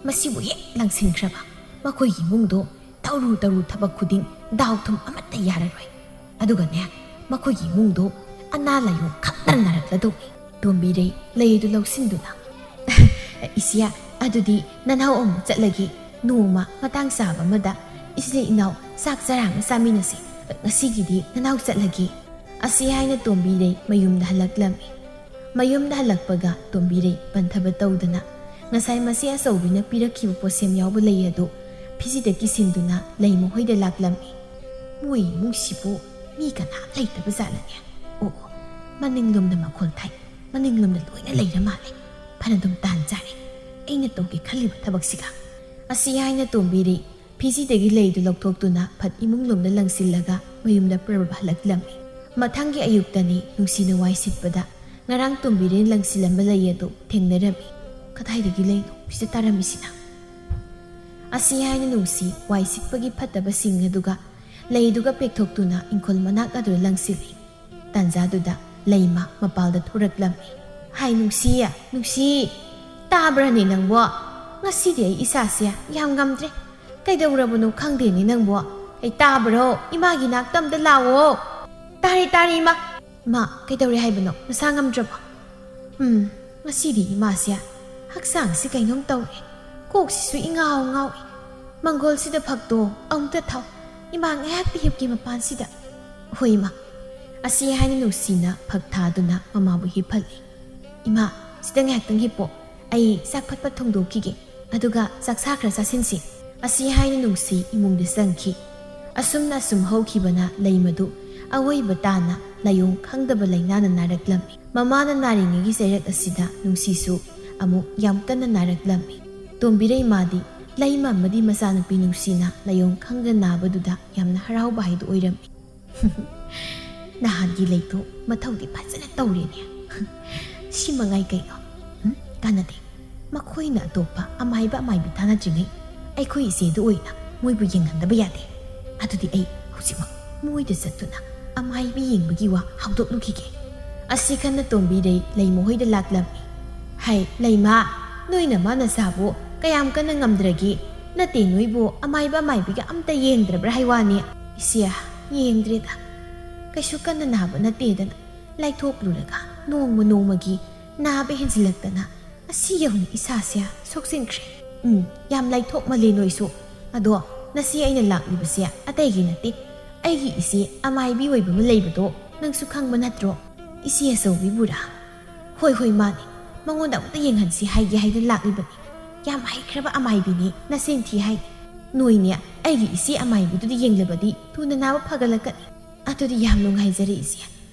ꯃꯁꯤꯕꯨ ꯍꯦꯛ ꯂꯪꯁꯤꯟꯈ꯭ꯔꯕ, ꯃꯈꯣꯏꯒꯤ ꯏꯃꯨꯡꯗꯣ ꯇꯧꯔꯨ ꯇꯧꯔꯨ ꯊꯕꯛ ꯈꯨꯗꯤꯡ ꯗꯥꯎ ꯊꯨꯝ ꯑꯃꯠꯇ ꯌꯥꯔꯔꯣꯏ꯫ ꯑꯗꯨꯒꯅꯦ, ꯃꯈꯣꯏꯒꯤ ꯏꯃꯨꯡꯗꯣ ꯑꯅꯥ ꯂꯥꯏꯌꯣꯡ ꯈꯛꯇ ꯅꯥꯔꯛꯂꯗꯧꯅꯤ꯫" ꯇꯣꯝꯕꯤꯔꯩ ꯂꯩ ꯑꯗꯨ ꯂꯧꯁꯤꯟꯗꯨꯅ, "ꯏꯆꯦ, ꯑꯗꯨꯗꯤ ꯅꯅꯥꯎ ꯑꯃꯨꯛ ꯆꯠꯂꯒꯦ꯫ ꯅꯣꯡꯃ ꯃꯇꯥꯡ ꯆꯥꯕ ꯑꯃꯗ ꯏꯆꯤꯜ ꯏꯅꯥꯎ ꯆꯥꯛ ꯆꯔꯥ ꯑꯃ ꯆꯥꯃꯤꯟꯅꯁꯤ꯫ ꯉꯁꯤꯒꯤꯗꯤ ꯅꯅꯥꯎ ꯆꯠꯂꯒꯦ꯫" ꯑꯁꯤ ꯍꯥꯏꯅ ꯇꯣꯝꯕꯤꯔꯩ ꯃꯌꯨꯝꯗ ꯍꯜꯂꯛꯂꯝꯃꯤ꯫ ꯃꯌꯨꯝꯗ ꯍꯜꯂꯛꯄꯒ ꯇꯣꯝꯕꯤꯔꯩ ꯄꯟꯊꯕ ꯇꯧꯗꯅ ꯉꯁꯥꯏ ꯃꯆꯦ ꯑꯆꯧꯕꯤꯅ ꯄꯤꯔꯛꯈꯤꯕ ꯄꯣꯠꯁꯦꯝ ꯌꯥꯎꯕ ꯂꯩ ꯑꯗꯨ ꯐꯤꯖꯤꯗ ꯀꯤꯁꯤꯟꯗꯨꯅ ꯂꯩꯃ ꯍꯣꯏꯗ ꯂꯥꯛꯂꯝꯃꯤ꯫ "ꯃꯣꯏ ꯏꯃꯨꯡꯁꯤꯕꯨ ꯃꯤ ꯀꯅꯥꯝ ꯂꯩꯇꯕ ꯖꯥꯠꯂꯅꯦ? ꯑꯣ, ꯑꯣ, ꯃꯅꯤꯡꯂꯣꯝꯗ ꯃꯈꯣꯜ ꯊꯥꯏ꯫ ꯃꯅꯤꯡꯂꯣꯝꯗ ꯂꯣꯏꯅ ꯂꯩꯔ ꯃꯥꯜꯂꯦ꯫ ꯐꯅꯗꯨꯝ ꯇꯥꯟ ꯆꯥꯔꯦ ꯑꯩꯅ ꯇꯧꯒꯦ ꯈꯜꯂꯤꯕ ꯊꯕꯛꯁꯤꯒ꯫" ꯑꯁꯤ ꯍꯥꯏꯅ ꯇꯣꯝꯕꯤꯔꯩ ꯐꯤꯖꯤꯗꯒꯤ ꯂꯩꯗꯨ ꯂꯧꯊꯣꯛꯇꯨꯅ ꯐꯠ ꯏꯃꯨꯡꯂꯣꯝꯗ ꯂꯪꯁꯤꯜꯂꯒ ꯃꯌꯨꯝꯗ ꯄ꯭ꯔꯞ ꯍꯜꯂꯛꯂꯝꯃꯤ꯫ ꯃꯊꯪꯒꯤ ꯑꯌꯨꯛꯇꯅꯤ ꯅꯨꯡꯁꯤꯅ ꯋꯥꯏ ꯁꯤꯠꯄꯗ ꯉꯔꯥꯡ ꯇꯣꯝꯕꯤꯔꯩꯅ ꯂꯪꯁꯤꯜꯂꯝꯕ ꯂꯩ ꯑꯗꯨ ꯊꯦꯡꯅꯔꯝꯃꯤ꯫ "ꯀꯗꯥꯏꯗꯒꯤ ꯂꯩꯅꯣ ꯁꯤꯗ ꯇꯥꯔꯝꯃꯤꯁꯤꯅ?" ꯑꯁꯤ ꯍꯥꯏꯅ ꯅꯨꯡꯁꯤ ꯋꯥꯏ ꯁꯤꯠꯄꯒꯤ ꯐꯠꯇꯕꯁꯤꯡ ꯑꯗꯨꯒ ꯂꯩꯗꯨꯒ ꯄꯦꯛꯊꯣꯛꯇꯨꯅ ꯏꯪꯈꯣꯜ ꯃꯅꯥꯛ ꯑꯗꯨꯗ ꯂꯪꯁꯤꯜꯂꯤ꯫ ꯇꯥꯟꯖꯥꯗꯨꯗ ꯂꯩꯃ ꯃꯄꯥꯜꯗ ꯊꯣꯔꯛꯂꯝꯃꯤ꯫ "ꯍꯥꯏ ꯅꯨꯡꯁꯤ, ꯅꯨꯡꯁꯤ, ꯇꯥꯕ꯭ꯔꯅꯦ ꯅꯪꯕꯣ? ꯉꯁꯤꯗꯤ ꯑꯩ ꯏꯁꯥꯁꯦ ꯌꯥꯝ ꯉꯝꯗ꯭ꯔꯦ꯫ ꯀꯩꯗꯧꯔꯕꯅꯣ ꯈꯪꯗꯦꯅꯦ ꯅꯪꯕꯣ꯫ ꯑꯩ ꯇꯥꯕ꯭ꯔꯣ? ꯏꯃꯥꯒꯤ ꯅꯥꯛꯇ ꯑꯝꯇ ꯂꯥꯛꯑꯣ꯫" "ꯇꯥꯔꯦ, ꯇꯥꯔꯦ, ꯏꯃꯥ꯫" "ꯏꯃꯥ, ꯀꯩꯗꯧꯔꯦ ꯍꯥꯏꯕꯅꯣ? ꯅꯁꯥ ꯉꯝꯗ꯭ꯔꯕꯣ?" "ꯎꯝ, ꯉꯁꯤꯗꯤ ꯏꯃꯥꯁꯦ ꯍꯛꯆꯥꯡꯁꯤ ꯀꯩꯅꯣꯝ ꯇꯧꯔꯦ꯫ ꯀꯣꯛꯁꯤꯁꯨ ꯏꯉꯥꯎ ꯉꯥꯎꯏ꯫ ꯃꯪꯒꯣꯜꯁꯤꯗ ꯐꯛꯇꯣ ꯑꯃꯨꯛꯇ ꯊꯥꯎ꯫ ꯏꯃꯥ ꯉꯥꯏꯍꯥꯛꯇꯤ ꯍꯤꯞꯀꯦ ꯃꯄꯥꯟꯁꯤꯗ꯫" "ꯍꯣꯏ, ꯏꯃꯥ꯫" ꯑꯁꯤ ꯍꯥꯏꯅ ꯅꯨꯡꯁꯤꯅ ꯐꯛ ꯊꯥꯗꯨꯅ ꯃꯃꯥꯕꯨ ꯍꯤꯞꯍꯜꯂꯤ꯫ "ꯏꯃꯥ, ꯁꯤꯗ ꯉꯥꯏꯍꯥꯛꯇꯪ ꯍꯤꯞꯄꯣ꯫ ꯑꯩ ꯆꯥꯛ ꯐꯠ ꯐꯠ ꯊꯣꯡꯗꯣꯛꯈꯤꯒꯦ꯫ ꯑꯗꯨꯒ ꯆꯥꯛꯁꯥ ꯈꯔ ꯆꯥꯁꯤꯟꯁꯤ꯫" ꯑꯁꯤ ꯍꯥꯏꯅ ꯅꯨꯡꯁꯤ ꯏꯃꯨꯡꯗ ꯆꯪꯈꯤ꯫ ꯑꯁꯨꯝꯅ ꯑꯁꯨꯝ ꯍꯧꯈꯤꯕꯅ ꯂꯩꯃꯗꯨ ꯑꯋꯣꯏꯕ ꯇꯥꯅ ꯂꯥꯏꯑꯣꯡ ꯈꯪꯗꯕ ꯂꯥꯏꯅꯥꯅ ꯅꯥꯔꯛꯂꯝꯃꯤ꯫ ꯃꯃꯥꯅ ꯅꯥꯔꯤꯉꯩꯒꯤ ꯆꯩꯔꯛ ꯑꯁꯤꯗ ꯅꯨꯡꯁꯤꯁꯨ ꯑꯃꯨꯛ ꯌꯥꯝ ꯀꯟꯅ ꯅꯥꯔꯛꯂꯝꯃꯤ꯫ ꯇꯣꯝꯕꯤꯔꯩ ꯃꯥꯗꯤ ꯂꯩꯃ ꯑꯃꯗꯤ ꯃꯆꯥꯅꯨꯄꯤ ꯅꯨꯡꯁꯤꯅ ꯂꯥꯏꯑꯣꯡ ꯈꯪꯗ ꯅꯥꯕꯗꯨꯗ ꯌꯥꯝꯅ ꯍꯔꯥꯎꯕ ꯍꯥꯏꯗꯨ ꯑꯣꯏꯔꯝꯃꯤ꯫ "ꯅꯍꯥꯟꯒꯤ ꯂꯩꯗꯣ ꯃꯊꯧꯗꯤ ꯐꯖꯅ ꯇꯧꯔꯦꯅꯦ꯫ ꯁꯤ ꯃꯉꯥꯏ ꯀꯩꯅꯣ? ꯎꯝ, ꯀꯥꯟꯅꯗꯦ꯫ ꯃꯈꯣꯏꯅ ꯑꯇꯣꯞꯄ ꯑꯃꯥꯏꯕ ꯑꯃꯥꯏꯕꯤ ꯇꯥꯟꯅꯗ꯭ꯔꯤꯉꯩ ꯑꯩꯈꯣꯏ ꯏꯆꯦꯗꯨ ꯑꯣꯏꯅ ꯃꯣꯏꯕꯨ ꯌꯦꯡꯍꯟꯗꯕ ꯌꯥꯗꯦ꯫ ꯑꯗꯨꯗꯤ ꯑꯩ ꯍꯧꯖꯤꯛꯃꯛ ꯃꯣꯏꯗ ꯆꯠꯇꯨꯅ ꯑꯃꯥꯏꯕꯤ ꯌꯦꯡꯕꯒꯤ ꯋꯥ ꯍꯧꯗꯣꯛꯂꯨꯈꯤꯒꯦ꯫" ꯑꯁꯤ ꯈꯟꯅ ꯇꯣꯝꯕꯤꯔꯩ ꯂꯩꯃ ꯍꯣꯏꯗ ꯂꯥꯛꯂꯝꯃꯤ꯫ "ꯍꯩ, ꯂꯩꯃ, ꯅꯣꯏ ꯅꯃꯥ ꯅꯆꯥꯕꯨ ꯀꯌꯥꯝ ꯀꯟꯅ ꯉꯝꯗ꯭ꯔꯒꯦ? ꯅꯠꯇꯦ, ꯅꯣꯏꯕꯨ ꯑꯃꯥꯏꯕ ꯑꯃꯥꯏꯕꯤꯒ ꯑꯝꯇ ꯌꯦꯡꯗ꯭ꯔꯕ꯭ꯔꯥ ꯍꯥꯏ ꯋꯥꯅꯤ?" "ꯏꯆꯦ, ꯌꯦꯡꯗ꯭ꯔꯦꯗ꯫ ꯀꯩꯁꯨ ꯀꯟꯅ ꯅꯥꯕ ꯅꯠꯇꯦꯗꯅ ꯂꯥꯏꯊꯣꯛꯂꯨꯔꯒ ꯅꯣꯡꯃ ꯅꯣꯡꯃꯒꯤ ꯅꯥꯕ ꯍꯦꯟꯖꯤꯜꯂꯛꯇꯅ ꯑꯁꯤ ꯌꯧꯅ ꯏꯁꯥꯁꯦ ꯁꯣꯛꯆꯤꯟꯈ꯭ꯔꯦ꯫" "ꯎꯝ, ꯌꯥꯝ ꯂꯥꯏꯊꯣꯛꯃꯜꯂꯦ ꯅꯣꯏꯁꯨ꯫ ꯑꯗꯣ ꯉꯁꯤ ꯑꯩꯅ ꯂꯥꯛꯂꯤꯕꯁꯦ ꯑꯇꯩꯒꯤ ꯅꯠꯇꯦ, ꯑꯩꯒꯤ ꯏꯆꯦ ꯑꯃꯥꯏꯕꯤ ꯑꯣꯏꯕ ꯑꯃ ꯂꯩꯕꯗꯣ ꯅꯪꯁꯨ ꯈꯪꯕ ꯅꯠꯇ꯭ꯔꯣ?" "ꯏꯆꯦ ꯑꯆꯧꯕꯤꯕꯨꯔꯥ?" "ꯍꯣꯏ, ꯍꯣꯏ, ꯃꯥꯅꯦ꯫ ꯃꯉꯣꯟꯗ ꯑꯃꯨꯛꯇ ꯌꯦꯡꯍꯟꯁꯤ ꯍꯥꯏꯒꯦ ꯍꯥꯏꯗꯨꯅ ꯂꯥꯛꯂꯤꯕꯅꯤ꯫ ꯌꯥꯝ ꯍꯩꯈ꯭ꯔꯕ ꯑꯃꯥꯏꯕꯤꯅꯤ, ꯅꯆꯤꯟ ꯊꯤ ꯍꯥꯏꯅꯤ꯫ ꯅꯣꯏꯅꯦ ꯑꯩꯒꯤ ꯏꯆꯦ ꯑꯃꯥꯏꯕꯤꯗꯨꯗ ꯌꯦꯡꯂꯕꯗꯤ ꯊꯨꯅ ꯅꯥꯕ ꯐꯒꯠꯂꯛꯀꯅꯤ꯫" "ꯑꯗꯨꯗꯤ ꯌꯥꯝ ꯅꯨꯡꯉꯥꯏꯖꯔꯦ ꯏꯆꯦ꯫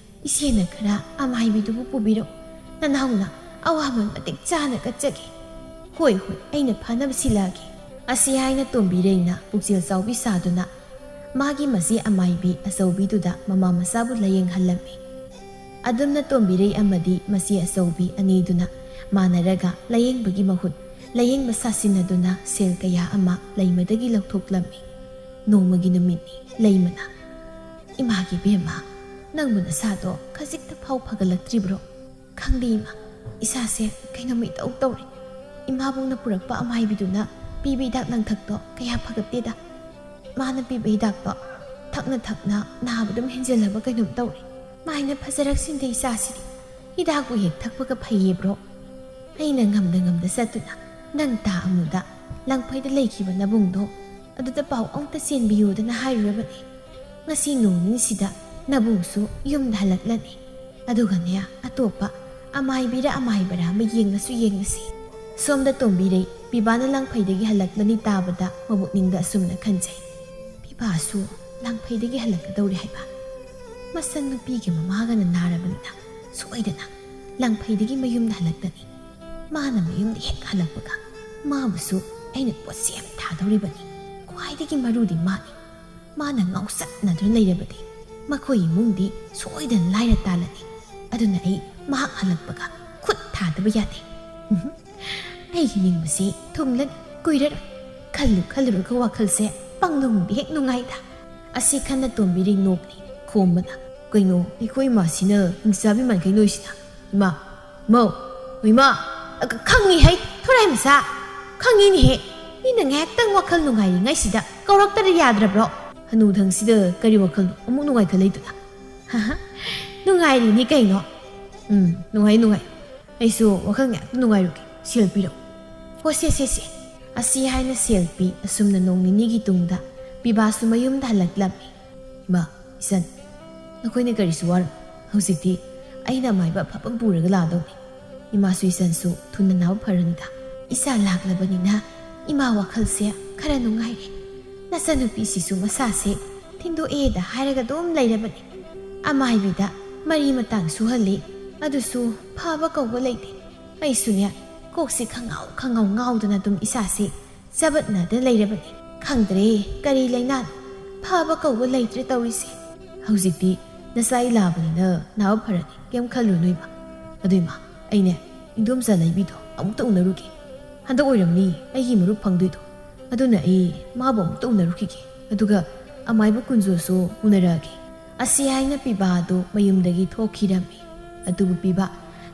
ꯏꯆꯦꯅ ꯈꯔ ꯑꯃꯥꯏꯕꯤꯗꯨꯕꯨ ꯄꯨꯕꯤꯔꯛꯎ꯫ ꯅꯅꯥꯎꯅ ꯑꯋꯥꯃꯟ ꯃꯇꯤꯛ ꯆꯥꯅ ꯀꯠꯆꯒꯦ꯫" "ꯍꯣꯏ, ꯍꯣꯏ, ꯑꯩꯅ ꯐꯅꯕ ꯁꯤꯜꯂꯛꯑꯒꯦ꯫" ꯑꯁꯤ ꯍꯥꯏꯅ ꯇꯣꯝꯕꯤꯔꯩꯅ ꯄꯨꯛꯆꯦꯜ ꯆꯥꯎꯕꯤ ꯁꯥꯗꯨꯅ ꯃꯥꯒꯤ ꯃꯆꯦ ꯑꯃꯥꯏꯕꯤ ꯑꯆꯧꯕꯤꯗꯨꯗ ꯃꯃꯥ ꯃꯆꯥꯕꯨ ꯂꯥꯌꯦꯡꯍꯜꯂꯝꯃꯤ꯫ ꯑꯗꯨꯝꯅ ꯇꯣꯝꯕꯤꯔꯩ ꯑꯃꯗꯤ ꯃꯆꯦ ꯑꯆꯧꯕꯤ ꯑꯅꯤꯗꯨꯅ ꯃꯥꯟꯅꯔꯒ ꯂꯥꯌꯦꯡꯕꯒꯤ ꯃꯍꯨꯠ ꯂꯥꯌꯦꯡꯕ ꯁꯥꯁꯤꯟꯅꯗꯨꯅ ꯁꯦꯜ ꯀꯌꯥ ꯑꯃ ꯂꯩꯃꯗꯒꯤ ꯂꯧꯊꯣꯛꯂꯝꯃꯤ꯫ ꯅꯣꯡꯃꯒꯤ ꯅꯨꯃꯤꯠꯅꯤ꯫ ꯂꯩꯃꯅ, "ꯏꯃꯥꯒꯤ ꯏꯕꯦꯝꯃ, ꯅꯪꯕꯨ ꯅꯁꯥꯗꯣ ꯈꯖꯤꯛꯇ ꯐꯥꯎ ꯐꯒꯠꯂꯛꯇ꯭ꯔꯤꯕ꯭ꯔꯣ?" "ꯈꯪꯗꯦ ꯏꯃꯥ, ꯏꯁꯥꯁꯦ ꯀꯩꯅꯣꯝ ꯏꯇꯧ ꯇꯧꯔꯦ꯫ ꯏꯃꯥꯕꯣꯛꯅ ꯄꯨꯔꯛꯄ ꯑꯃꯥꯏꯕꯤꯗꯨꯅ ꯄꯤꯕ ꯍꯤꯗꯥꯛ ꯂꯥꯡꯊꯛꯇꯣ ꯀꯌꯥ ꯐꯒꯠꯇꯦꯗ꯫ ꯃꯥꯅ ꯄꯤꯕ ꯍꯤꯗꯥꯛꯇꯣ ꯊꯛꯅ ꯊꯛꯅ ꯅꯥꯕ ꯑꯗꯨꯝ ꯍꯦꯟꯖꯤꯜꯂꯕ ꯀꯩꯅꯣꯝ ꯇꯧꯔꯦ꯫ ꯃꯥꯏꯅ ꯐꯖꯔꯛꯁꯤꯟꯗꯦ ꯏꯆꯥꯁꯤꯗꯤ꯫ ꯍꯤꯗꯥꯛꯄꯨ ꯍꯦꯛ ꯊꯛꯄꯒ ꯐꯩꯌꯦꯕ꯭ꯔꯣ?" ꯑꯩꯅ ꯉꯝꯗ ꯉꯝꯗ ꯆꯠꯇꯨꯅ ꯅꯪ ꯇꯥ ꯑꯃꯨꯗ ꯂꯪꯐꯩꯗ ꯂꯩꯈꯤꯕ ꯅꯕꯨꯡꯗꯣ ꯑꯗꯨꯗ ꯄꯥꯎ ꯑꯃꯨꯛꯇ ꯆꯦꯟꯕꯤꯌꯨꯗꯅ ꯍꯥꯏꯔꯨꯔꯕꯅꯤ꯫ ꯉꯁꯤ ꯅꯣꯡ ꯅꯤꯅꯤꯁꯤꯗ ꯅꯕꯨꯡꯁꯨ ꯌꯨꯝꯗ ꯍꯜꯂꯛꯂꯅꯤ꯫ ꯑꯗꯨꯒꯅꯦ, ꯑꯇꯣꯞꯄ ꯑꯃꯥꯏꯕꯤꯔ ꯑꯃꯥꯏꯕꯔ ꯑꯃ ꯌꯦꯡꯂꯁꯨ ꯌꯦꯡꯂꯁꯤ꯫ ꯁꯣꯝꯗ ꯇꯣꯝꯕꯤꯔꯩ ꯄꯤꯕꯥꯅ ꯂꯪꯐꯩꯗꯒꯤ ꯍꯜꯂꯛꯂꯅꯤ ꯇꯥꯕꯗ ꯃꯕꯨꯛꯅꯤꯡꯗ ꯑꯁꯨꯝꯅ ꯈꯟꯖꯩ, "ꯄꯤꯕꯥꯁꯨ ꯂꯪꯐꯩꯗꯒꯤ ꯍꯜꯂꯛꯀꯗꯧꯔꯦ ꯍꯥꯏꯕ?" ꯃꯆꯟꯅꯨꯄꯤꯒꯤ ꯃꯃꯥꯒꯅ ꯅꯥꯔꯕꯅꯤꯅ ꯁꯣꯏꯗꯅ ꯂꯥꯡꯐꯩꯗꯒꯤ ꯃꯌꯨꯝꯗ ꯍꯜꯂꯛꯇꯅꯤ꯫ ꯃꯥꯅ ꯃꯌꯨꯝꯗ ꯍꯦꯛ ꯍꯜꯂꯛꯄꯒ ꯃꯥꯕꯨꯁꯨ ꯑꯩꯅ ꯄꯣꯠꯁꯦꯝ ꯊꯥꯗꯧꯔꯤꯕꯅꯤ꯫ ꯈ꯭ꯋꯥꯏꯗꯒꯤ ꯃꯔꯨꯗꯤ ꯃꯥꯅꯤ꯫ ꯃꯥꯅ ꯉꯥꯎꯆꯠꯅꯗꯨꯅ ꯂꯩꯔꯕꯗꯤ ꯃꯈꯣꯏ ꯏꯃꯨꯡꯗꯤ ꯁꯣꯏꯗꯅ ꯂꯥꯏꯔ ꯇꯥꯜꯂꯅꯤ꯫ ꯑꯗꯨꯅ ꯑꯩ ꯃꯍꯥꯛ ꯍꯜꯂꯛꯄꯒ ꯈꯨꯠ ꯊꯥꯗꯕ ꯌꯥꯗꯦ꯫ ꯑꯩꯒꯤ ꯅꯤꯡꯕꯁꯤ ꯊꯨꯡꯂꯅꯤ, ꯀꯨꯏꯔꯔꯣꯏ꯫ ꯈꯜꯂꯨ ꯈꯜꯂꯨꯔꯒ ꯋꯥꯈꯜꯁꯦ ꯄꯪꯅꯨꯡꯗꯤ ꯍꯦꯛ ꯅꯨꯡꯉꯥꯏꯗ꯫ ꯑꯁꯤ ꯈꯟꯅ ꯇꯣꯝꯕꯤ ꯔꯤꯡꯅꯣꯛꯂꯤ ꯈꯣꯝꯕꯅ꯫ "ꯀꯩꯅꯣ, ꯑꯩꯈꯣꯏ ꯏꯃꯥꯁꯤꯅ ꯍꯤꯡꯆꯥꯕꯤ ꯃꯥꯟꯈꯩ ꯅꯣꯏꯁꯤꯅ? ꯏꯃꯥ, ꯃꯧ, ꯏꯃꯥ!" "ꯑꯒ, ꯈꯪꯉꯤ ꯍꯩ, ꯊꯣꯔꯥꯏ ꯃꯆꯥ, ꯈꯪꯉꯤꯅꯦꯍꯦ꯫ ꯃꯤꯅ ꯉꯥꯏꯍꯥꯛꯇꯪ ꯋꯥꯈꯜ ꯅꯨꯡꯉꯥꯏꯔꯤꯉꯩꯁꯤꯗ ꯀꯧꯔꯛꯇꯗ ꯌꯥꯗ꯭ꯔꯕ꯭ꯔꯣ? ꯍꯅꯨꯊꯪꯁꯤꯗ ꯀꯔꯤ ꯋꯥꯈꯜꯅꯣ ꯑꯃꯨꯛ ꯅꯨꯡꯉꯥꯏꯈꯠꯂꯛꯏꯗꯨꯅ?" "ꯍꯥ ꯍꯥ, ꯅꯨꯡꯉꯥꯏꯔꯤꯅꯤ ꯀꯩꯅꯣ꯫ ꯎꯝ, ꯅꯨꯡꯉꯥꯏ, ꯅꯨꯡꯉꯥꯏ꯫ ꯑꯩꯁꯨ ꯋꯥꯈꯜ ꯉꯥꯏꯍꯥꯛꯇ ꯅꯨꯡꯉꯥꯏꯔꯨꯒꯦ꯫ ꯁꯦꯜ ꯄꯤꯔꯛꯎ꯫" "ꯍꯣ, ꯁꯦ, ꯁꯦ, ꯁꯦ꯫" ꯑꯁꯤ ꯍꯥꯏꯅ ꯁꯦꯜ ꯄꯤ꯫ ꯑꯁꯨꯝꯅ ꯅꯣꯡ ꯅꯤꯅꯤꯒꯤ ꯇꯨꯡꯗ ꯄꯤꯕꯥꯁꯨ ꯃꯌꯨꯝꯗ ꯍꯜꯂꯛꯂꯝꯃꯤ꯫ "ꯏꯃꯥ, ꯏꯆꯟ, ꯅꯈꯣꯏꯅ ꯀꯔꯤꯁꯨ ꯋꯥꯔꯨ꯫ ꯍꯧꯖꯤꯛꯇꯤ ꯑꯩꯅ ꯑꯃꯥꯏꯕ ꯑꯐꯕ ꯄꯨꯔꯒ ꯂꯥꯛꯑꯗꯧꯅꯤ꯫ ꯏꯃꯥꯁꯨ ꯏꯆꯟꯁꯨ ꯊꯨꯅ ꯅꯥꯕ ꯐꯔꯅꯤꯗ꯫" "ꯏꯆꯥ ꯂꯥꯛꯂꯕꯅꯤꯅ ꯏꯃꯥ ꯋꯥꯈꯜꯁꯦ ꯈꯔ ꯅꯨꯡꯉꯥꯏꯔꯦ꯫ ꯅꯆꯟꯅꯨꯄꯤꯁꯤꯁꯨ ꯃꯁꯥꯁꯦ ꯊꯤꯟꯗꯣꯛꯑꯦꯗ ꯍꯥꯏꯔꯒ ꯑꯗꯨꯝ ꯂꯩꯔꯕꯅꯤ꯫ ꯑꯃꯥꯏꯕꯤꯗ ꯃꯔꯤ ꯃꯇꯥꯡ ꯁꯨꯍꯜꯂꯤ, ꯑꯗꯨꯁꯨ ꯐꯕ ꯀꯧꯕ ꯂꯩꯇꯦ꯫ ꯑꯩꯁꯨꯅꯦ, ꯀꯣꯛꯁꯤ ꯈꯪꯉꯥꯎ ꯈꯪꯉꯥꯎ ꯉꯥꯎꯗꯅ ꯑꯗꯨꯝ ꯏꯁꯥꯁꯤ ꯆꯕꯠꯅꯗꯅ ꯂꯩꯔꯕꯅꯤ꯫ ꯈꯪꯗ꯭ꯔꯦ ꯀꯔꯤ ꯂꯩꯅꯥꯅꯣ, ꯐꯕ ꯀꯧꯕ ꯂꯩꯇ꯭ꯔꯦ ꯇꯧꯔꯤꯁꯦ꯫ ꯍꯧꯖꯤꯛꯇꯤ ꯅꯆꯥ ꯏꯂꯥꯕꯅꯤꯅ ꯅꯥꯕ ꯐꯔꯅꯤ, ꯀꯩꯝ ꯈꯜꯂꯨꯅꯨ ꯏꯃꯥ꯫ ꯑꯗꯨ ꯏꯃꯥ, ꯑꯩꯅꯦ ꯏꯗꯣꯝꯆꯥ ꯂꯩꯕꯤꯗꯣ ꯑꯃꯨꯛꯇ ꯎꯅꯔꯨꯒꯦ꯫ ꯍꯟꯗꯛ ꯑꯣꯏꯔꯝꯅꯤ ꯑꯩꯒꯤ ꯃꯔꯨꯞ ꯐꯪꯗꯣꯏꯗꯣ꯫ ꯑꯗꯨꯅ ꯑꯩ ꯃꯥꯕꯨ ꯑꯃꯨꯛꯇ ꯎꯅꯔꯨꯈꯤꯒꯦ꯫ ꯑꯗꯨꯒ ꯑꯃꯥꯏꯕ ꯀꯨꯟꯖꯣꯁꯨ ꯎꯅꯔꯛꯑꯒꯦ꯫" ꯑꯁꯤ ꯍꯥꯏꯅ ꯄꯤꯕꯥ ꯑꯗꯨ ꯃꯌꯨꯝꯗꯒꯤ ꯊꯣꯛꯈꯤꯔꯝꯃꯤ꯫ ꯑꯗꯨꯕꯨ ꯄꯤꯕꯥ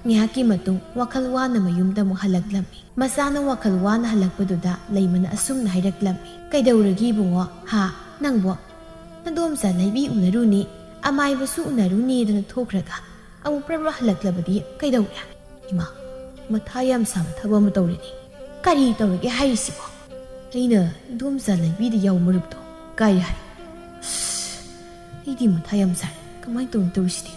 ꯉꯥꯏꯍꯥꯛꯀꯤ ꯃꯇꯨꯡ ꯋꯥꯈꯜ ꯋꯥꯅ ꯃꯌꯨꯝꯗ ꯑꯃꯨꯛ ꯍꯜꯂꯛꯂꯝꯃꯤ꯫ ꯃꯆꯥꯅ ꯋꯥꯈꯜ ꯋꯥꯅ ꯍꯜꯂꯛꯄꯗꯨꯗ ꯂꯩꯃꯅ ꯑꯁꯨꯝꯅ ꯍꯥꯏꯔꯛꯂꯝꯃꯤ, "ꯀꯩꯗꯧꯔꯒꯦ ꯏꯕꯨꯡꯉꯣ? ꯍꯥ? ꯅꯪꯕꯣ? ꯅꯗꯣꯝꯆꯥ ꯂꯩꯕꯤ ꯎꯅꯔꯨꯅꯤ, ꯑꯃꯥꯏꯕꯁꯨ ꯎꯅꯔꯨꯅꯤꯗꯅ ꯊꯣꯛꯈ꯭ꯔꯒ ꯑꯃꯨꯛ ꯄ꯭ꯔꯞ ꯄ꯭ꯔꯞ ꯍꯜꯂꯛꯂꯕꯗꯤ ꯀꯩꯗꯧꯔꯦ?" ꯏꯃꯥ, ꯃꯊꯥ ꯌꯥꯝ ꯁꯥꯕ ꯊꯕꯛ ꯑꯃ ꯇꯧꯔꯦꯅꯦ꯫ ꯀꯔꯤ ꯇꯧꯔꯒꯦ ꯍꯥꯏꯔꯤꯁꯤꯕꯣ? ꯑꯩꯅ ꯏꯗꯣꯝꯆꯥ ꯂꯩꯕꯤꯗ ꯌꯥꯎ ꯃꯔꯨꯞꯇꯣ ꯀꯥꯏ ꯍꯥꯏ? ꯑꯁ, ꯑꯩꯗꯤ ꯃꯊꯥ ꯌꯥꯝ ꯁꯥꯔꯦ꯫ ꯀꯃꯥꯏꯅ ꯇꯧꯅꯤ ꯇꯧꯔꯤꯁꯤꯗꯤ?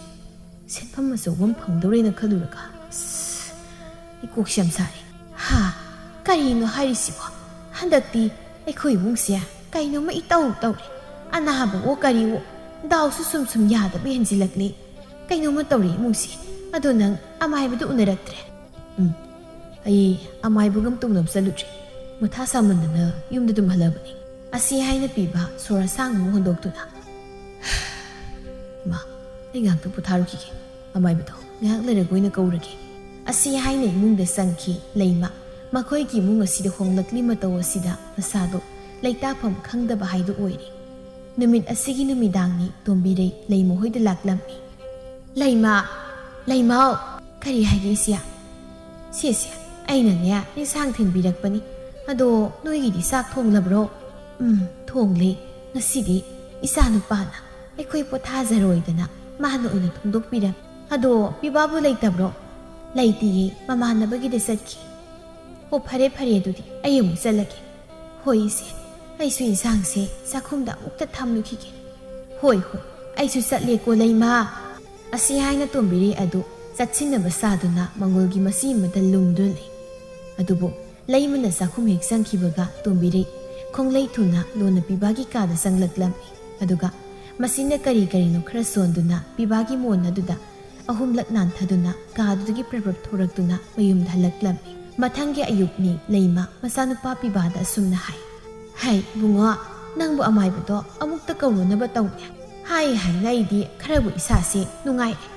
ꯁꯦꯟꯐꯝ ꯑꯆꯧꯕ ꯑꯃ ꯐꯪꯗꯧꯔꯦꯅ ꯈꯜꯂꯨꯔꯒ, ꯑꯁ, ꯑꯩ ꯀꯣꯛꯁꯦ ꯌꯥꯝ ꯁꯥꯔꯦ꯫ ꯍꯥ? ꯀꯔꯤꯅꯣ ꯍꯥꯏꯔꯤꯁꯤꯕꯣ? ꯍꯟꯗꯛꯇꯤ ꯑꯩꯈꯣꯏ ꯏꯃꯨꯡꯁꯦ ꯀꯩꯅꯣꯝꯃ ꯏꯇꯧ ꯇꯧꯔꯦ꯫ ꯑꯅꯥꯕꯋꯣ ꯀꯔꯤꯋꯣ, ꯗꯥꯎꯁꯨ ꯁꯨꯝ ꯁꯨꯝ ꯌꯥꯗꯕ ꯍꯦꯟꯖꯤꯜꯂꯛꯂꯦ꯫ ꯀꯩꯅꯣꯝꯃ ꯇꯧꯔꯦ ꯏꯃꯨꯡꯁꯦ꯫ ꯑꯗꯣ ꯅꯪ ꯑꯃꯥꯏꯕꯗꯨ ꯎꯅꯔꯛꯇ꯭ꯔꯦ? ꯎꯝ, ꯑꯩ ꯑꯃꯥꯏꯕꯒ ꯇꯨꯝꯅꯕ ꯆꯠꯂꯨꯗ꯭ꯔꯦ꯫ ꯃꯊꯥ ꯁꯥꯃꯟꯗꯅ ꯌꯨꯝꯗ ꯑꯗꯨꯝ ꯍꯜꯂꯕꯅꯤ꯫ ꯑꯁꯤ ꯍꯥꯏꯅ ꯄꯤꯕ ꯁꯣꯔ ꯑꯁꯥꯡꯕ ꯑꯃ ꯍꯣꯟꯗꯣꯛꯇꯨꯅ, ꯏꯃꯥ, ꯑꯩ ꯉꯥꯏꯍꯥꯛꯇ ꯄꯣꯊꯥꯔꯨꯈꯤꯒꯦ꯫ ꯑꯃꯥꯏꯕꯗꯣ ꯉꯥꯏꯍꯥꯛ ꯂꯩꯔꯒ ꯑꯣꯏꯅ ꯀꯧꯔꯒꯦ꯫ ꯑꯁꯤ ꯍꯥꯏꯅ ꯏꯃꯨꯡꯗ ꯆꯪꯈꯤ ꯂꯩꯃ꯫ ꯃꯈꯣꯏꯒꯤ ꯏꯃꯨꯡ ꯑꯁꯤꯗ ꯍꯣꯡꯂꯛꯂꯤ ꯃꯇꯧ ꯑꯁꯤꯗ ꯃꯁꯥꯗꯣ ꯂꯩꯇꯥꯐꯝ ꯈꯪꯗꯕ ꯍꯥꯏꯗꯨ ꯑꯣꯏꯔꯦ꯫ ꯅꯨꯃꯤꯠ ꯑꯁꯤꯒꯤ ꯅꯨꯃꯤꯗꯥꯡꯅꯤ ꯇꯣꯝꯕꯤꯔꯩ ꯂꯩꯃ ꯍꯣꯏꯗ ꯂꯥꯛꯂꯝꯃꯤ꯫ "ꯂꯩꯃ, ꯂꯩꯃꯥꯎ!" "ꯀꯔꯤ ꯍꯥꯏꯒꯦ ꯏꯆꯦ?" "ꯁꯦ ꯁꯦ, ꯑꯩꯅꯅꯦ ꯏꯟꯁꯥꯡ ꯊꯤꯟꯕꯤꯔꯛꯄꯅꯤ꯫ ꯑꯗꯣ ꯅꯣꯏꯒꯤꯗꯤ ꯆꯥꯛ ꯊꯣꯡꯂꯕ꯭ꯔꯣ?" "ꯎꯝ, ꯊꯣꯡꯂꯦ꯫ ꯉꯁꯤꯗꯤ ꯏꯆꯥꯅꯨꯄꯥꯅ ꯑꯩꯈꯣꯏ ꯄꯣꯊꯥꯖꯔꯣꯏꯗꯅ ꯃꯥꯅ ꯑꯣꯏꯅ ꯊꯣꯡꯗꯣꯛꯄꯤꯔꯝꯃꯤ꯫ ꯑꯗꯣ ꯄꯤꯕꯥꯕꯨ ꯂꯩꯇꯕ꯭ꯔꯣ?" "ꯂꯩꯇꯤꯌꯦ, ꯃꯃꯥꯟꯅꯕꯒꯤꯗ ꯆꯠꯈꯤ꯫" "ꯑꯣ, ꯐꯔꯦ ꯐꯔꯦ, ꯑꯗꯨꯗꯤ ꯑꯩ ꯑꯃꯨꯛ ꯆꯠꯂꯒꯦ꯫" "ꯍꯣꯏ ꯏꯆꯦ, ꯑꯩꯁꯨ ꯏꯟꯁꯥꯡꯁꯦ ꯆꯥꯛꯈꯨꯝꯗ ꯑꯃꯨꯛꯇ ꯊꯝꯂꯨꯈꯤꯒꯦ꯫" "ꯍꯣꯏ ꯍꯣꯏ, ꯑꯩꯁꯨ ꯆꯠꯂꯦꯀꯣ ꯂꯩꯃ꯫" ꯑꯁꯤ ꯍꯥꯏꯅ ꯇꯣꯝꯕꯤꯔꯩ ꯑꯗꯨ ꯆꯠꯁꯤꯟꯅꯕ ꯁꯥꯗꯨꯅ ꯃꯪꯒꯣꯜꯒꯤ ꯃꯆꯤ ꯑꯃꯗ ꯂꯨꯝꯗꯨꯅ ꯂꯩ꯫ ꯑꯗꯨꯕꯨ ꯂꯩꯃꯅ ꯆꯥꯛꯈꯨꯝ ꯍꯦꯛ ꯆꯪꯈꯤꯕꯒ ꯇꯣꯝꯕꯤꯔꯩ ꯈꯣꯡꯂꯩ ꯊꯨꯅ ꯂꯣꯟꯅ ꯄꯤꯕꯥꯒꯤ ꯀꯥꯗ ꯆꯪꯂꯛꯂꯝꯃꯤ꯫ ꯑꯗꯨꯒ ꯃꯁꯤꯅ ꯀꯔꯤ ꯀꯔꯤꯅꯣ ꯈꯔ ꯁꯣꯟꯗꯨꯅ ꯄꯤꯕꯥꯒꯤ ꯃꯣꯟ ꯑꯗꯨꯗ ꯑꯍꯨꯝꯂꯛ ꯅꯥꯟꯊꯗꯨꯅ ꯀꯥꯗꯨꯗꯒꯤ ꯄ꯭ꯔꯞ ꯄ꯭ꯔꯞ ꯊꯣꯔꯛꯇꯨꯅ ꯃꯌꯨꯝꯗ ꯍꯜꯂꯛꯂꯝꯃꯤ꯫ ꯃꯊꯪꯒꯤ ꯑꯌꯨꯛꯅꯤ ꯂꯩꯃ ꯃꯆꯥꯅꯨꯄꯥ ꯄꯤꯕꯥꯗ ꯑꯁꯨꯝꯅ ꯍꯥꯏ, "ꯍꯩ ꯏꯕꯨꯡꯉꯣ, ꯅꯪꯕꯨ ꯑꯃꯥꯏꯕꯗꯣ ꯑꯃꯨꯛꯇ ꯀꯧꯔꯨꯅꯕ ꯇꯧꯅꯦ꯫ ꯍꯥꯏ ꯍꯥꯏꯅ ꯑꯩꯗꯤ ꯈꯔꯕꯨ ꯏꯁꯥꯁꯦ ꯅꯨꯡꯉꯥꯏꯔꯦ꯫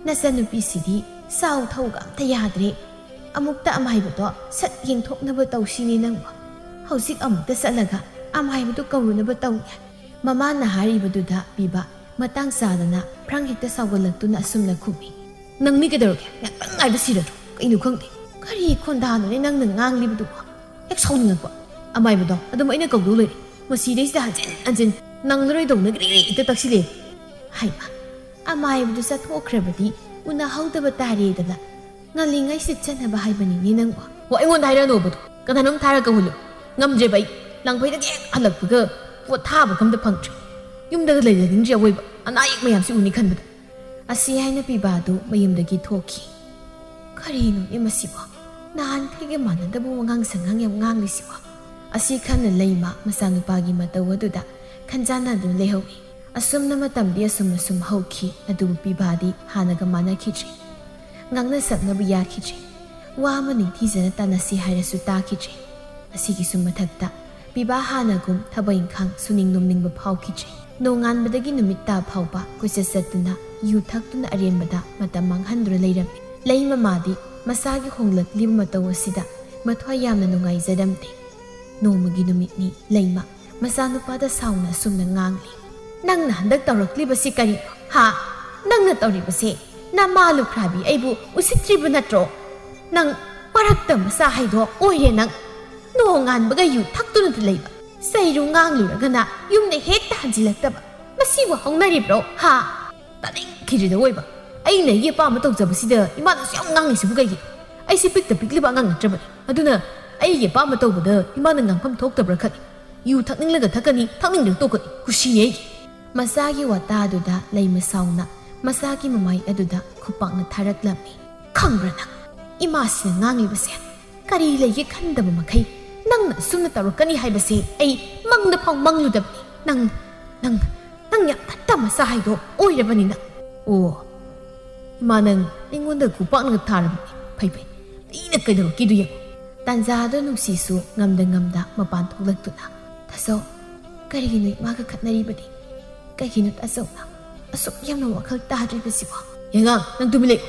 ꯅꯆꯟꯅꯨꯄꯤꯁꯤꯗꯤ ꯆꯥꯎ ꯊꯧꯒ ꯑꯝꯇ ꯌꯥꯗ꯭ꯔꯦ꯫ ꯑꯃꯨꯛꯇ ꯑꯃꯥꯏꯕꯗꯣ ꯁꯠ ꯌꯦꯡꯊꯣꯛꯅꯕ ꯇꯧꯁꯤꯅꯦ ꯅꯪꯕꯨ꯫ ꯍꯧꯖꯤꯛ ꯑꯃꯨꯛꯇ ꯆꯠꯂꯒ ꯑꯃꯥꯏꯕꯗꯨ ꯀꯧꯔꯨꯅꯕ ꯇꯧꯅꯦ꯫" ꯃꯃꯥꯅ ꯍꯥꯏꯔꯤꯕꯗꯨꯗ ꯄꯤꯕ ꯃꯇꯥꯡ ꯆꯥꯗꯅ ꯐ꯭ꯔꯪ ꯍꯦꯛꯇ ꯁꯥꯎꯒꯠꯂꯛꯇꯨꯅ ꯑꯁꯨꯝꯅ ꯈꯨꯝꯃꯤ, "ꯅꯪꯅꯤ ꯀꯩꯗꯧꯔꯒꯦ? ꯉꯥꯛꯇꯪ ꯉꯥꯏꯕ ꯁꯤꯔꯗ꯭ꯔꯣ? ꯀꯩꯅꯣ ꯈꯪꯗꯦ꯫ ꯀꯔꯤ ꯈꯣꯟꯗꯥꯅꯣꯅꯦ ꯅꯪꯅ ꯉꯥꯡꯂꯤꯕꯗꯨꯕꯣ? ꯍꯦꯛ ꯁꯥꯎꯅꯤꯡꯉꯛꯄ꯫ ꯑꯃꯥꯏꯕꯗꯣ ꯑꯗꯨꯝ ꯑꯩꯅ ꯀꯧꯗꯧ ꯂꯩꯔꯦ꯫ ꯃꯁꯤꯗꯩꯁꯤꯗ ꯍꯟꯖꯤꯟ ꯍꯟꯖꯤꯟ ꯅꯪꯂꯔꯣꯏꯗꯧꯅ ꯒ꯭ꯔꯤ ꯒ꯭ꯔꯤ ꯍꯦꯛꯇ ꯇꯛꯁꯤꯜꯂꯦ꯫" ꯍꯩꯃꯥ, ꯑꯃꯥꯏꯕꯗꯨ ꯆꯠꯊꯣꯛꯈ꯭ꯔꯕꯗꯤ ꯎꯅꯍꯧꯗꯕ ꯇꯥꯔꯦꯗꯅ꯫ ꯉꯜꯂꯤꯉꯩꯁꯤꯗ ꯆꯠꯅꯕ ꯍꯥꯏꯕꯅꯤꯅꯦ ꯅꯪꯕꯣ꯫ ꯍꯣ, ꯑꯩꯉꯣꯟꯗ ꯍꯥꯏꯔꯛꯑꯅꯣꯕꯗꯣ꯫ ꯀꯅꯥꯅꯣꯝ ꯊꯥꯔꯒ ꯀꯧꯍꯜꯂꯨ꯫ ꯉꯝꯗ꯭ꯔꯦꯕ ꯑꯩ꯫ ꯂꯥꯡꯐꯩꯗꯒꯤ ꯍꯦꯛ ꯍꯜꯂꯛꯄꯒ ꯄꯣꯠ ꯊꯥꯕꯒ ꯑꯝꯇ ꯐꯪꯗ꯭ꯔꯦ꯫ ꯌꯨꯝꯗꯒ ꯂꯩꯖꯅꯤꯡꯗ꯭ꯔꯦ ꯑꯋꯣꯏꯕ꯫ ꯑꯅꯥ ꯑꯌꯦꯛ ꯃꯌꯥꯝꯁꯤ ꯎꯅꯤ ꯈꯟꯕꯗ꯫ ꯑꯁꯤ ꯍꯥꯏꯅ ꯄꯤꯕꯥꯗꯨ ꯃꯌꯨꯝꯗꯒꯤ ꯊꯣꯛꯈꯤ꯫ ꯀꯔꯤꯅꯣꯅꯦ ꯃꯁꯤꯕꯣ? ꯅꯍꯥꯟꯈꯩꯒ ꯃꯥꯟꯅꯗꯕ ꯋꯥꯉꯥꯡ ꯁꯉꯥꯡ ꯌꯥꯝ ꯉꯥꯡꯂꯤꯁꯤꯕꯣ? ꯑꯁꯤ ꯈꯟꯅ ꯂꯩꯃ ꯃꯆꯥꯅꯨꯄꯥꯒꯤ ꯃꯇꯧ ꯑꯗꯨꯗ ꯈꯟꯖꯥꯟꯅꯗꯨꯅ ꯂꯩꯍꯧꯏ꯫ ꯑꯁꯨꯝꯅ ꯃꯇꯝꯗꯤ ꯑꯁꯨꯝ ꯑꯁꯨꯝ ꯍꯧꯈꯤ, ꯑꯗꯨꯕꯨ ꯄꯤꯕꯥꯗꯤ ꯍꯥꯟꯅꯒ ꯃꯥꯟꯅꯈꯤꯗ꯭ꯔꯦ꯫ ꯉꯥꯡꯅ ꯁꯛꯅꯕ ꯌꯥꯈꯤꯗ꯭ꯔꯦ꯫ ꯋꯥ ꯑꯃ ꯅꯤꯡꯊꯤꯖꯅ ꯇꯥꯟꯅꯁꯤ ꯍꯥꯏꯔꯁꯨ ꯇꯥꯈꯤꯗ꯭ꯔꯦ꯫ ꯑꯁꯤꯒꯤꯁꯨ ꯃꯊꯛꯇ ꯄꯤꯕꯥ ꯍꯥꯟꯅꯒꯨꯝ ꯊꯕꯛ ꯏꯪꯈꯥꯡ ꯁꯨꯅꯤꯡ ꯅꯣꯝꯅꯤꯡꯕ ꯐꯥꯎꯈꯤꯗ꯭ꯔꯦ꯫ ꯅꯣꯡꯉꯥꯟꯕꯗꯒꯤ ꯅꯨꯃꯤꯠ ꯇꯥ ꯐꯥꯎꯕ ꯀꯣꯏꯆꯠ ꯆꯠꯇꯨꯅ, ꯌꯨ ꯊꯛꯇꯨꯅ ꯑꯔꯦꯝꯕꯗ ꯃꯇꯝ ꯃꯥꯡꯍꯟꯗꯨꯅ ꯂꯩꯔꯝꯃꯤ꯫ ꯂꯩꯃ ꯃꯥꯗꯤ ꯃꯁꯥꯒꯤ ꯍꯣꯡꯂꯛꯂꯤꯕ ꯃꯇꯧ ꯑꯁꯤꯗ ꯃꯊ꯭ꯋꯥꯏ ꯌꯥꯝꯅ ꯅꯨꯡꯉꯥꯏꯖꯔꯝꯗꯦ꯫ ꯅꯣꯡꯃꯒꯤ ꯅꯨꯃꯤꯠꯅꯤ ꯂꯩꯃ ꯃꯆꯥꯅꯨꯄꯥꯗ ꯁꯥꯎꯅ ꯑꯁꯨꯝꯅ ꯉꯥꯡꯂꯤ꯫ "ꯅꯪꯅ ꯍꯟꯗꯛ ꯇꯧꯔꯛꯂꯤꯕꯁꯤ ꯀꯔꯤꯅꯣ? ꯍꯥ? ꯅꯪꯅ ꯇꯧꯔꯤꯕꯁꯦ ꯅꯃꯥ ꯂꯨꯈ꯭ꯔꯥꯕꯤ ꯑꯩꯕꯨ ꯎꯁꯤꯠꯇ꯭ꯔꯤꯕ ꯅꯠꯇ꯭ꯔꯣ? ꯅꯪ ꯄꯔꯛꯇ ꯃꯆꯥ ꯍꯥꯏꯗꯣ ꯑꯣꯏꯔꯦ ꯅꯪ꯫ ꯅꯣꯡꯉꯥꯟꯕꯒ ꯌꯨ ꯊꯛꯇꯨꯅꯇ ꯂꯩꯕ꯫ ꯆꯩꯔꯨ ꯉꯥꯡꯂꯨꯔꯒꯅ ꯌꯨꯝꯗ ꯍꯦꯛꯇ ꯍꯟꯖꯤꯜꯂꯛꯇꯕ꯫ ꯃꯁꯤꯕꯨ ꯍꯧꯅꯔꯤꯕ꯭ꯔꯣ? ꯍꯥ?" ꯇꯥꯅꯤꯡꯈꯤꯗ꯭ꯔꯦꯗ ꯑꯣꯏꯕ꯫ ꯑꯩꯅ ꯑꯩꯒꯤ ꯑꯄꯥꯝꯕ ꯇꯧꯖꯕꯁꯤꯗ ꯏꯃꯥꯅ ꯑꯁꯨꯛ ꯌꯥꯝ ꯉꯥꯡꯉꯤꯁꯤꯕꯨ ꯀꯩꯒꯤ? ꯑꯩꯁꯦ ꯄꯤꯛꯇ ꯄꯤꯛꯂꯤꯕ ꯑꯉꯥꯡ ꯅꯠꯇ꯭ꯔꯕꯅꯤ꯫ ꯑꯗꯨꯅ ꯑꯩꯒꯤ ꯑꯄꯥꯝꯕ ꯇꯧꯕꯗ ꯏꯃꯥꯅ ꯉꯥꯡꯐꯝ ꯊꯣꯛꯇꯕ꯭ꯔꯥ ꯈꯜꯂꯤ꯫ ꯌꯨ ꯊꯛꯅꯤꯡꯂꯒ ꯊꯛꯀꯅꯤ, ꯊꯛꯅꯤꯡꯗ꯭ꯔꯒ ꯇꯣꯛꯀꯅꯤ꯫ ꯀꯨꯁꯤꯅꯤ ꯑꯩꯒꯤ꯫ ꯃꯆꯥꯒꯤ ꯋꯥꯇꯥꯗꯨꯗ ꯂꯩꯃ ꯁꯥꯎꯅ ꯃꯆꯥꯒꯤ ꯃꯃꯥꯏ ꯑꯗꯨꯗ ꯈꯨꯄꯥꯛꯅ ꯊꯥꯔꯛꯂꯝꯃꯤ꯫ "ꯈꯪꯕ꯭ꯔꯥ ꯅꯪ? ꯏꯃꯥꯁꯤꯅ ꯉꯥꯡꯂꯤꯕꯁꯦ ꯀꯔꯤ ꯂꯩꯒꯦ ꯈꯟꯗꯕ ꯃꯈꯩ ꯅꯪꯅ ꯑꯁꯨꯝꯅ ꯇꯧꯔꯛꯀꯅꯤ ꯍꯥꯏꯕꯁꯦ ꯑꯩ ꯃꯪꯗ ꯐꯥꯎ ꯃꯪꯂꯨꯗꯕꯅꯤ꯫ ꯅꯪ, ꯅꯪ, ꯅꯪ ꯌꯥꯝ ꯐꯠꯇ ꯃꯆꯥ ꯍꯥꯏꯗꯣ ꯑꯣꯏꯔꯕꯅꯤ ꯅꯪ꯫ ꯑꯣ, ꯏꯃꯥ ꯅꯪ ꯑꯩꯉꯣꯟꯗ ꯈꯨꯄꯥꯛꯅꯒ ꯊꯥꯔꯕꯅꯤ꯫ ꯐꯩ, ꯐꯩ, ꯑꯩꯅ ꯀꯩꯗꯧꯔꯛꯀꯦꯗꯨ ꯌꯦꯡꯉꯨ꯫" ꯇꯥꯟꯖꯥꯗꯣ ꯅꯨꯡꯁꯤꯁꯨ ꯉꯝꯗ ꯉꯝꯗ ꯃꯄꯥꯟ ꯊꯣꯛꯂꯛꯇꯨꯅ, "ꯇꯥꯆꯧ, ꯀꯔꯤꯒꯤꯅꯣ ꯏꯃꯥꯒ ꯈꯠꯅꯔꯤꯕꯗꯤ? ꯀꯩꯒꯤꯅꯣ ꯇꯥꯆꯧꯅ ꯑꯁꯨꯛ ꯌꯥꯝꯅ ꯋꯥꯈꯜ ꯇꯥꯗ꯭ꯔꯤꯕꯁꯤꯕꯣ?" "ꯌꯦꯉꯥꯡ, ꯅꯪ ꯇꯨꯃꯤꯟ ꯂꯩꯌꯨ꯫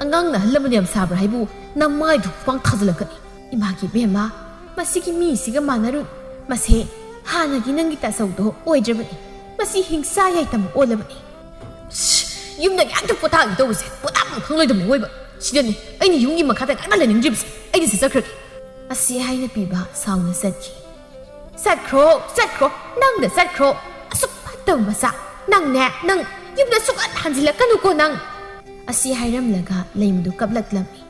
ꯑꯉꯥꯡꯅ ꯑꯍꯜ ꯂꯃꯟ ꯌꯥꯝ ꯁꯥꯕ꯭ꯔꯥ ꯍꯥꯏꯕꯨ ꯅꯃꯥꯏꯗꯨ ꯈꯨꯄꯥꯡ ꯊꯥꯖꯤꯜꯂꯛꯀꯅꯤ꯫" "ꯏꯃꯥꯒꯤ ꯏꯕꯦꯝꯃ, ꯃꯁꯤꯒꯤ ꯃꯤꯁꯤꯒ ꯃꯥꯟꯅꯔꯨ꯫ ꯃꯁꯦ ꯍꯥꯟꯅꯒꯤ ꯅꯪꯒꯤ ꯇꯥꯆꯧꯗꯣ ꯑꯣꯏꯗ꯭ꯔꯕꯅꯤ꯫ ꯃꯁꯤ ꯍꯤꯡꯁꯥ ꯌꯥꯏꯇꯝ ꯑꯣꯜꯂꯕꯅꯤ꯫" ꯁ꯭ꯁ! ꯌꯨꯝꯗ ꯉꯥꯛꯇ ꯄꯣꯊꯥꯒꯦ ꯇꯧꯕꯁꯦ ꯄꯣꯊꯥꯐꯝ ꯈꯪꯂꯣꯏꯗꯕꯅꯤ ꯑꯣꯏꯕ꯫ ꯁꯤꯗꯅꯤ ꯑꯩꯅ ꯌꯨꯝꯒꯤ ꯃꯈꯥꯗ ꯉꯥꯏꯃꯟ ꯂꯩꯅꯤꯡꯗ꯭ꯔꯤꯕꯁꯦ꯫ ꯑꯩꯗꯤ ꯆꯠꯆꯈ꯭ꯔꯒꯦ꯫ ꯑꯁꯤ ꯍꯥꯏꯅ ꯄꯤꯕ ꯁꯥꯎꯅ ꯆꯠꯈꯤ꯫ "ꯆꯠꯈ꯭ꯔꯣ, ꯆꯠꯈ꯭ꯔꯣ, ꯅꯪꯗ ꯆꯠꯈ꯭ꯔꯣ꯫ ꯑꯁꯨꯛ ꯐꯠꯇꯕ ꯃꯆꯥ꯫ ꯅꯪꯅꯦ, ꯅꯪ ꯌꯨꯝꯗ ꯁꯨꯛꯍꯟ ꯍꯟꯖꯤꯜꯂꯛꯀꯅꯨꯀꯣ ꯅꯪ꯫" ꯑꯁꯤ ꯍꯥꯏꯔꯝꯂꯒ ꯂꯩꯃꯗꯨ ꯀꯞꯂꯛꯂꯝꯃꯤ꯫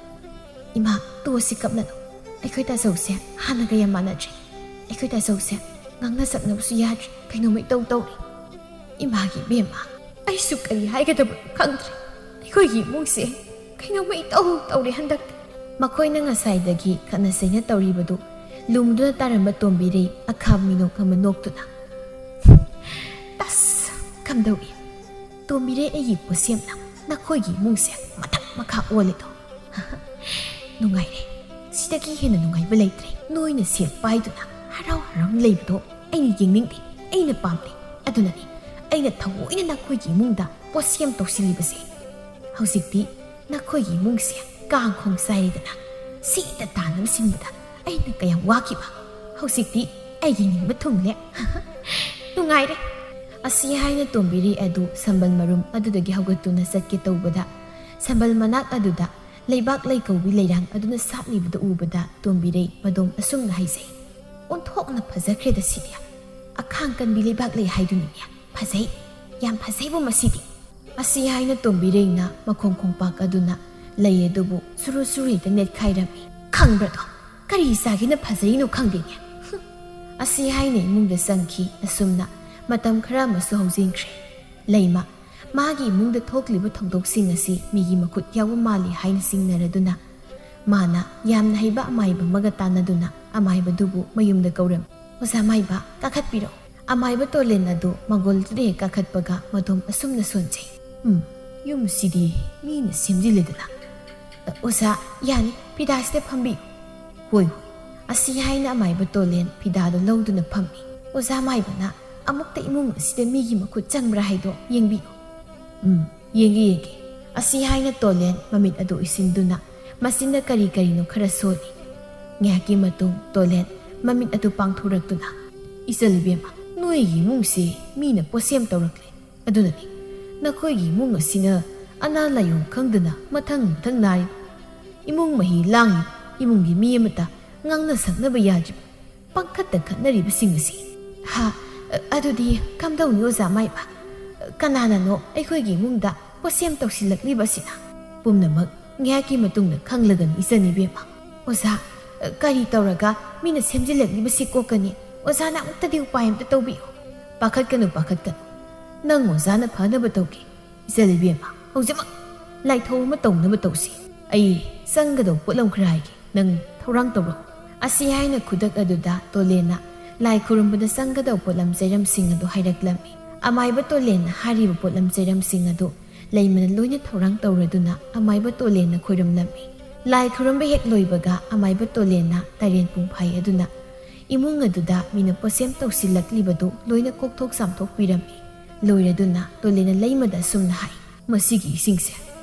"ꯏꯃꯥ, ꯇꯣꯛꯑꯁꯤ, ꯀꯞꯂꯅꯨ꯫ ꯑꯩꯈꯣꯏ ꯇꯥꯆꯧꯁꯦ ꯍꯥꯟꯅꯒ ꯌꯥꯝ ꯃꯥꯟꯅꯗ꯭ꯔꯦ꯫ ꯑꯩꯈꯣꯏ ꯇꯥꯆꯧꯁꯦ ꯉꯥꯡꯅ ꯁꯛꯅꯕꯁꯨ ꯌꯥꯗ꯭ꯔꯦ, ꯀꯩꯅꯣꯝꯃ ꯏꯇꯧ ꯇꯧꯔꯦ꯫ ꯏꯃꯥꯒꯤ ꯏꯕꯦꯝꯃ, ꯑꯩꯁꯨ ꯀꯔꯤ ꯍꯥꯏꯒꯗꯕꯅꯣ ꯈꯪꯗ꯭ꯔꯦ꯫ ꯑꯩꯈꯣꯏꯒꯤ ꯏꯃꯨꯡꯁꯦ ꯀꯩꯅꯣꯝꯃ ꯏꯇꯧ ꯇꯧꯔꯦ ꯍꯟꯗꯛꯇꯤ꯫" ꯃꯈꯣꯏꯅ ꯉꯁꯥꯏꯗꯒꯤ ꯈꯠꯅ ꯆꯩꯅ ꯇꯧꯔꯤꯕꯗꯨ ꯂꯨꯝꯗꯨꯅ ꯇꯥꯔꯝꯕ ꯇꯣꯝꯕꯤꯔꯩ ꯑꯈꯥꯕ ꯃꯤꯅꯣꯛ ꯑꯃ ꯅꯣꯛꯇꯨꯅ, "ꯇꯁ, "ꯀꯝꯗꯧꯏ? ꯇꯣꯝꯕꯤꯔꯩ, ꯑꯩꯒꯤ ꯄꯣꯠꯁꯦꯝꯅ ꯅꯈꯣꯏꯒꯤ ꯏꯃꯨꯡꯁꯦ ꯃꯊꯛ ꯃꯈꯥ ꯑꯣꯜꯂꯦꯗꯣ꯫ ꯅꯨꯡꯉꯥꯏꯔꯦ꯫ ꯁꯤꯗꯒꯤ ꯍꯦꯟꯅ ꯅꯨꯡꯉꯥꯏꯕ ꯂꯩꯇ꯭ꯔꯦ꯫ ꯅꯣꯏꯅ ꯁꯦꯝ ꯄꯥꯏꯗꯨꯅ ꯍꯔꯥꯎ ꯍꯔꯥꯎꯅ ꯂꯩꯕꯗꯣ ꯑꯩꯅ ꯌꯦꯡꯅꯤꯡꯗꯦ, ꯑꯩꯅ ꯄꯥꯝꯗꯦ꯫ ꯑꯗꯨꯅꯅꯤ ꯑꯩꯅ ꯊꯑꯣꯏꯅ ꯅꯈꯣꯏꯒꯤ ꯏꯃꯨꯡꯗ ꯄꯣꯠꯁꯦꯝ ꯇꯧꯁꯤꯜꯂꯤꯕꯁꯦ꯫ ꯍꯧꯖꯤꯛꯇꯤ ꯅꯈꯣꯏꯒꯤ ꯏꯃꯨꯡꯁꯦ ꯀꯥꯡ ꯈꯣꯡ ꯆꯥꯏꯔꯦꯗꯅ꯫ ꯁꯤꯗ ꯇꯥꯅꯕ ꯁꯤꯟꯕꯗ ꯑꯩꯅ ꯀꯌꯥꯝ ꯋꯥꯈꯤꯕ꯫ ꯍꯧꯖꯤꯛꯇꯤ ꯑꯩꯒꯤ ꯅꯤꯡꯕ ꯊꯨꯡꯂꯦ꯫ ꯅꯨꯡꯉꯥꯏꯔꯦ꯫" ꯑꯁꯤ ꯍꯥꯏꯅ ꯇꯣꯝꯕꯤꯔꯩ ꯑꯗꯨ ꯁꯝꯕꯜ ꯃꯔꯨꯝ ꯑꯗꯨꯗꯒꯤ ꯍꯧꯒꯠꯇꯨꯅ ꯆꯠꯀꯦ ꯇꯧꯕꯗ, ꯁꯝꯕꯜ ꯃꯅꯥꯛ ꯑꯗꯨꯗ ꯂꯩꯕꯥꯛ ꯂꯩꯀꯧꯕꯤ ꯂꯩꯔꯥꯡ ꯑꯗꯨꯅ ꯁꯥꯠꯂꯤꯕꯗꯨ ꯎꯕꯗ ꯇꯣꯝꯕꯤꯔꯩ ꯃꯗꯣꯝ ꯑꯁꯨꯝꯅ ꯍꯥꯏꯖꯩ, "ꯑꯣꯟꯊꯣꯛꯅ ꯐꯖꯈ꯭ꯔꯦꯗ ꯁꯤꯗꯤ꯫ ꯑꯈꯥꯡ ꯀꯟꯕꯤ ꯂꯩꯕꯥꯛ ꯂꯩ ꯍꯥꯏꯗꯨꯅꯤꯅꯦ꯫ ꯐꯖꯩ, ꯌꯥꯝ ꯐꯖꯩꯕꯨ ꯃꯁꯤꯗꯤ꯫" ꯑꯁꯤ ꯍꯥꯏꯅ ꯇꯣꯝꯕꯤꯔꯩꯅ ꯃꯈꯣꯡ ꯈꯣꯡꯄꯥꯛ ꯑꯗꯨꯅ ꯂꯩ ꯑꯗꯨꯕꯨ ꯁꯨꯔꯨ ꯁꯨꯔꯨ ꯍꯦꯛꯇ ꯅꯦꯠꯈꯥꯏꯔꯝꯃꯤ꯫ "ꯈꯪꯕ꯭ꯔꯗꯣ? ꯀꯔꯤ ꯆꯥꯒꯦꯅ ꯐꯖꯔꯤꯅꯣ ꯈꯪꯗꯦꯅꯦ꯫" ꯍꯨꯝ꯫ ꯑꯁꯤ ꯍꯥꯏꯅ ꯏꯃꯨꯡꯗ ꯆꯪꯈꯤ꯫ ꯑꯁꯨꯝꯅ ꯃꯇꯝ ꯈꯔ ꯑꯃꯁꯨ ꯍꯧꯖꯤꯟꯈ꯭ꯔꯦ꯫ ꯂꯩꯃ ꯃꯥꯒꯤ ꯏꯃꯨꯡꯗ ꯊꯣꯛꯂꯤꯕ ꯊꯧꯗꯣꯛꯁꯤꯡ ꯑꯁꯤ ꯃꯤꯒꯤ ꯃꯈꯨꯠ ꯌꯥꯎꯕ ꯃꯥꯜꯂꯤ ꯍꯥꯏꯅ ꯆꯤꯡꯅꯔꯗꯨꯅ, ꯃꯥꯅ ꯌꯥꯝꯅ ꯍꯩꯕ ꯑꯃꯥꯏꯕ ꯑꯃꯒ ꯇꯥꯟꯅꯗꯨꯅ ꯑꯃꯥꯏꯕꯗꯨꯕꯨ ꯃꯌꯨꯝꯗ ꯀꯧꯔꯝꯃꯤ꯫ "ꯑꯣꯖꯥ ꯃꯥꯏꯕ, ꯀꯥꯈꯠꯄꯤꯔꯣ꯫" ꯑꯃꯥꯏꯕ ꯇꯣꯂꯦꯟ ꯑꯗꯨ ꯃꯪꯒꯣꯜꯗꯨꯗ ꯍꯦꯛ ꯀꯥꯈꯠꯄꯒ ꯃꯗꯣꯝ ꯑꯁꯨꯝꯅ ꯁꯣꯟꯖꯩ꯫ "ꯎꯝ, ꯌꯨꯝꯁꯤꯗꯤ ꯃꯤꯅ ꯁꯦꯝꯖꯤꯜꯂꯦꯗꯅ꯫ ꯑ, ꯑꯣꯖꯥ, ꯌꯥꯅꯤ, ꯐꯤꯗꯥꯁꯤꯗ ꯐꯝꯕꯤꯌꯨ꯫" "ꯍꯣꯏ, ꯍꯣꯏ꯫" ꯑꯁꯤ ꯍꯥꯏꯅ ꯑꯃꯥꯏꯕ ꯇꯣꯂꯦꯟ ꯐꯤꯗꯥꯗꯨ ꯂꯧꯗꯨꯅ ꯐꯝꯃꯤ꯫ "ꯑꯣꯖꯥ ꯃꯥꯏꯕꯅ ꯑꯃꯨꯛꯇ ꯏꯃꯨꯡ ꯑꯁꯤꯗ ꯃꯤꯒꯤ ꯃꯈꯨꯠ ꯆꯪꯕ꯭ꯔꯥ ꯍꯥꯏꯗꯣ ꯌꯦꯡꯕꯤꯌꯨ꯫" "ꯎꯝ, ꯌꯦꯡꯒꯦ, ꯌꯦꯡꯒꯦ꯫" ꯑꯁꯤ ꯍꯥꯏꯅ ꯇꯣꯂꯦꯟ ꯃꯃꯤꯠ ꯑꯗꯨ ꯎꯏꯁꯤꯟꯗꯨꯅ ꯃꯆꯤꯟꯗ ꯀꯔꯤ ꯀꯔꯤꯅꯣ ꯈꯔ ꯁꯣꯜꯂꯤ꯫ ꯉꯥꯏꯍꯥꯛꯀꯤ ꯃꯇꯨꯡ ꯇꯣꯂꯦꯟ ꯃꯃꯤꯠ ꯑꯗꯨ ꯄꯥꯡꯊꯣꯔꯛꯇꯨꯅ, "ꯏꯆꯜ ꯏꯕꯦꯝꯃ, ꯅꯣꯏꯒꯤ ꯏꯃꯨꯡꯁꯤ ꯃꯤꯅ ꯄꯣꯠꯁꯦꯝ ꯇꯧꯔꯛꯂꯦ꯫ ꯑꯗꯨꯅꯅꯤ ꯅꯈꯣꯏꯒꯤ ꯏꯃꯨꯡ ꯑꯁꯤꯅ ꯑꯅꯥ ꯂꯥꯏꯌꯣꯡ ꯈꯪꯗꯅ ꯃꯊꯪ ꯃꯊꯪ ꯅꯥꯔꯤꯕ꯫ ꯏꯃꯨꯡ ꯃꯍꯤ ꯂꯥꯡꯂꯤꯕ, ꯏꯃꯨꯡꯒꯤ ꯃꯤ ꯑꯃꯠꯇ ꯉꯥꯡꯅ ꯁꯛꯅꯕ ꯌꯥꯗ꯭ꯔꯤꯕ, ꯄꯪꯈꯠꯇ ꯈꯠꯅꯔꯤꯕꯁꯤꯡ ꯑꯁꯤ꯫" "ꯍꯥ, ꯑꯗꯨꯗꯤ ꯀꯝꯗꯧꯅꯤ ꯑꯣꯖꯥ ꯃꯥꯏꯕ? ꯀꯅꯥꯅꯅꯣ ꯑꯩꯈꯣꯏꯒꯤ ꯏꯃꯨꯡꯗ ꯄꯣꯠꯁꯦꯝ ꯇꯧꯁꯤꯜꯂꯛꯂꯤꯕ ꯑꯁꯤꯅ?" "ꯄꯨꯝꯅꯃꯛ ꯉꯥꯏꯍꯥꯛꯀꯤ ꯃꯇꯨꯡꯗ ꯈꯪꯂꯒꯅꯤ ꯏꯆꯟ ꯏꯕꯦꯝꯃ꯫" "ꯑꯣꯖꯥ, ꯀꯔꯤ ꯇꯧꯔꯒ ꯃꯤꯅ ꯁꯦꯝꯖꯤꯜꯂꯛꯂꯤꯕꯁꯤ ꯀꯣꯛꯀꯅꯤ? ꯑꯣꯖꯥꯅ ꯑꯃꯨꯛꯇꯗꯤ ꯎꯄꯥꯏ ꯑꯝꯇ ꯇꯧꯕꯤꯌꯨ꯫" "ꯄꯥꯈꯠꯀꯅꯨ, ꯄꯥꯈꯠꯀꯅꯨ꯫ ꯅꯪ ꯑꯣꯖꯥꯅ ꯐꯅꯕ ꯇꯧꯒꯦ꯫ ꯏꯆꯜ ꯏꯕꯦꯝꯃ, ꯍꯧꯖꯤꯛꯃꯛ ꯂꯥꯏꯊꯧ ꯑꯃ ꯇꯧꯅꯕ ꯇꯧꯁꯤ꯫ ꯑꯩ ꯆꯪꯒꯗꯧꯕ ꯄꯣꯠꯂꯝ ꯈꯔ ꯍꯥꯏꯒꯦ, ꯅꯪ ꯊꯧꯔꯥꯡ ꯇꯧꯔꯣ꯫" ꯑꯁꯤ ꯍꯥꯏꯅ ꯈꯨꯗꯛ ꯑꯗꯨꯗ ꯇꯣꯂꯦꯟꯅ ꯂꯥꯏ ꯈꯨꯔꯨꯝꯕꯗ ꯆꯪꯒꯗꯧꯕ ꯄꯣꯠꯂꯝ ꯆꯩꯔꯝꯁꯤꯡ ꯑꯗꯨ ꯍꯥꯏꯔꯛꯂꯝꯃꯤ꯫ ꯑꯃꯥꯏꯕ ꯇꯣꯂꯦꯟꯅ ꯍꯥꯏꯔꯤꯕ ꯄꯣꯠꯂꯝ ꯆꯩꯔꯝꯁꯤꯡ ꯑꯗꯨ ꯂꯩꯃꯅ ꯂꯣꯏꯅ ꯊꯧꯔꯥꯡ ꯇꯧꯔꯗꯨꯅ ꯑꯃꯥꯏꯕ ꯇꯣꯂꯦꯟꯅ ꯈꯣꯏꯔꯝꯂꯝꯃꯤ꯫ ꯂꯥꯏ ꯈꯨꯔꯨꯝꯕ ꯍꯦꯛ ꯂꯣꯏꯕꯒ ꯑꯃꯥꯏꯕ ꯇꯣꯂꯦꯟꯅ ꯇꯔꯦꯟ ꯄꯨꯡꯐꯥꯏ ꯑꯗꯨꯅ ꯏꯃꯨꯡ ꯑꯗꯨꯗ ꯃꯤꯅ ꯄꯣꯠꯁꯦꯝ ꯇꯧꯁꯤꯜꯂꯛꯂꯤꯕꯗꯨ ꯂꯣꯏꯅ ꯀꯣꯛꯊꯣꯛ ꯆꯥꯝꯊꯣꯛꯄꯤꯔꯝꯃꯤ꯫ ꯂꯣꯏꯔꯗꯨꯅ ꯇꯣꯂꯦꯟꯅ ꯂꯩꯃꯗ ꯑꯁꯨꯝꯅ ꯍꯥꯏ, "ꯃꯁꯤꯒꯤ ꯏꯁꯤꯡꯁꯦ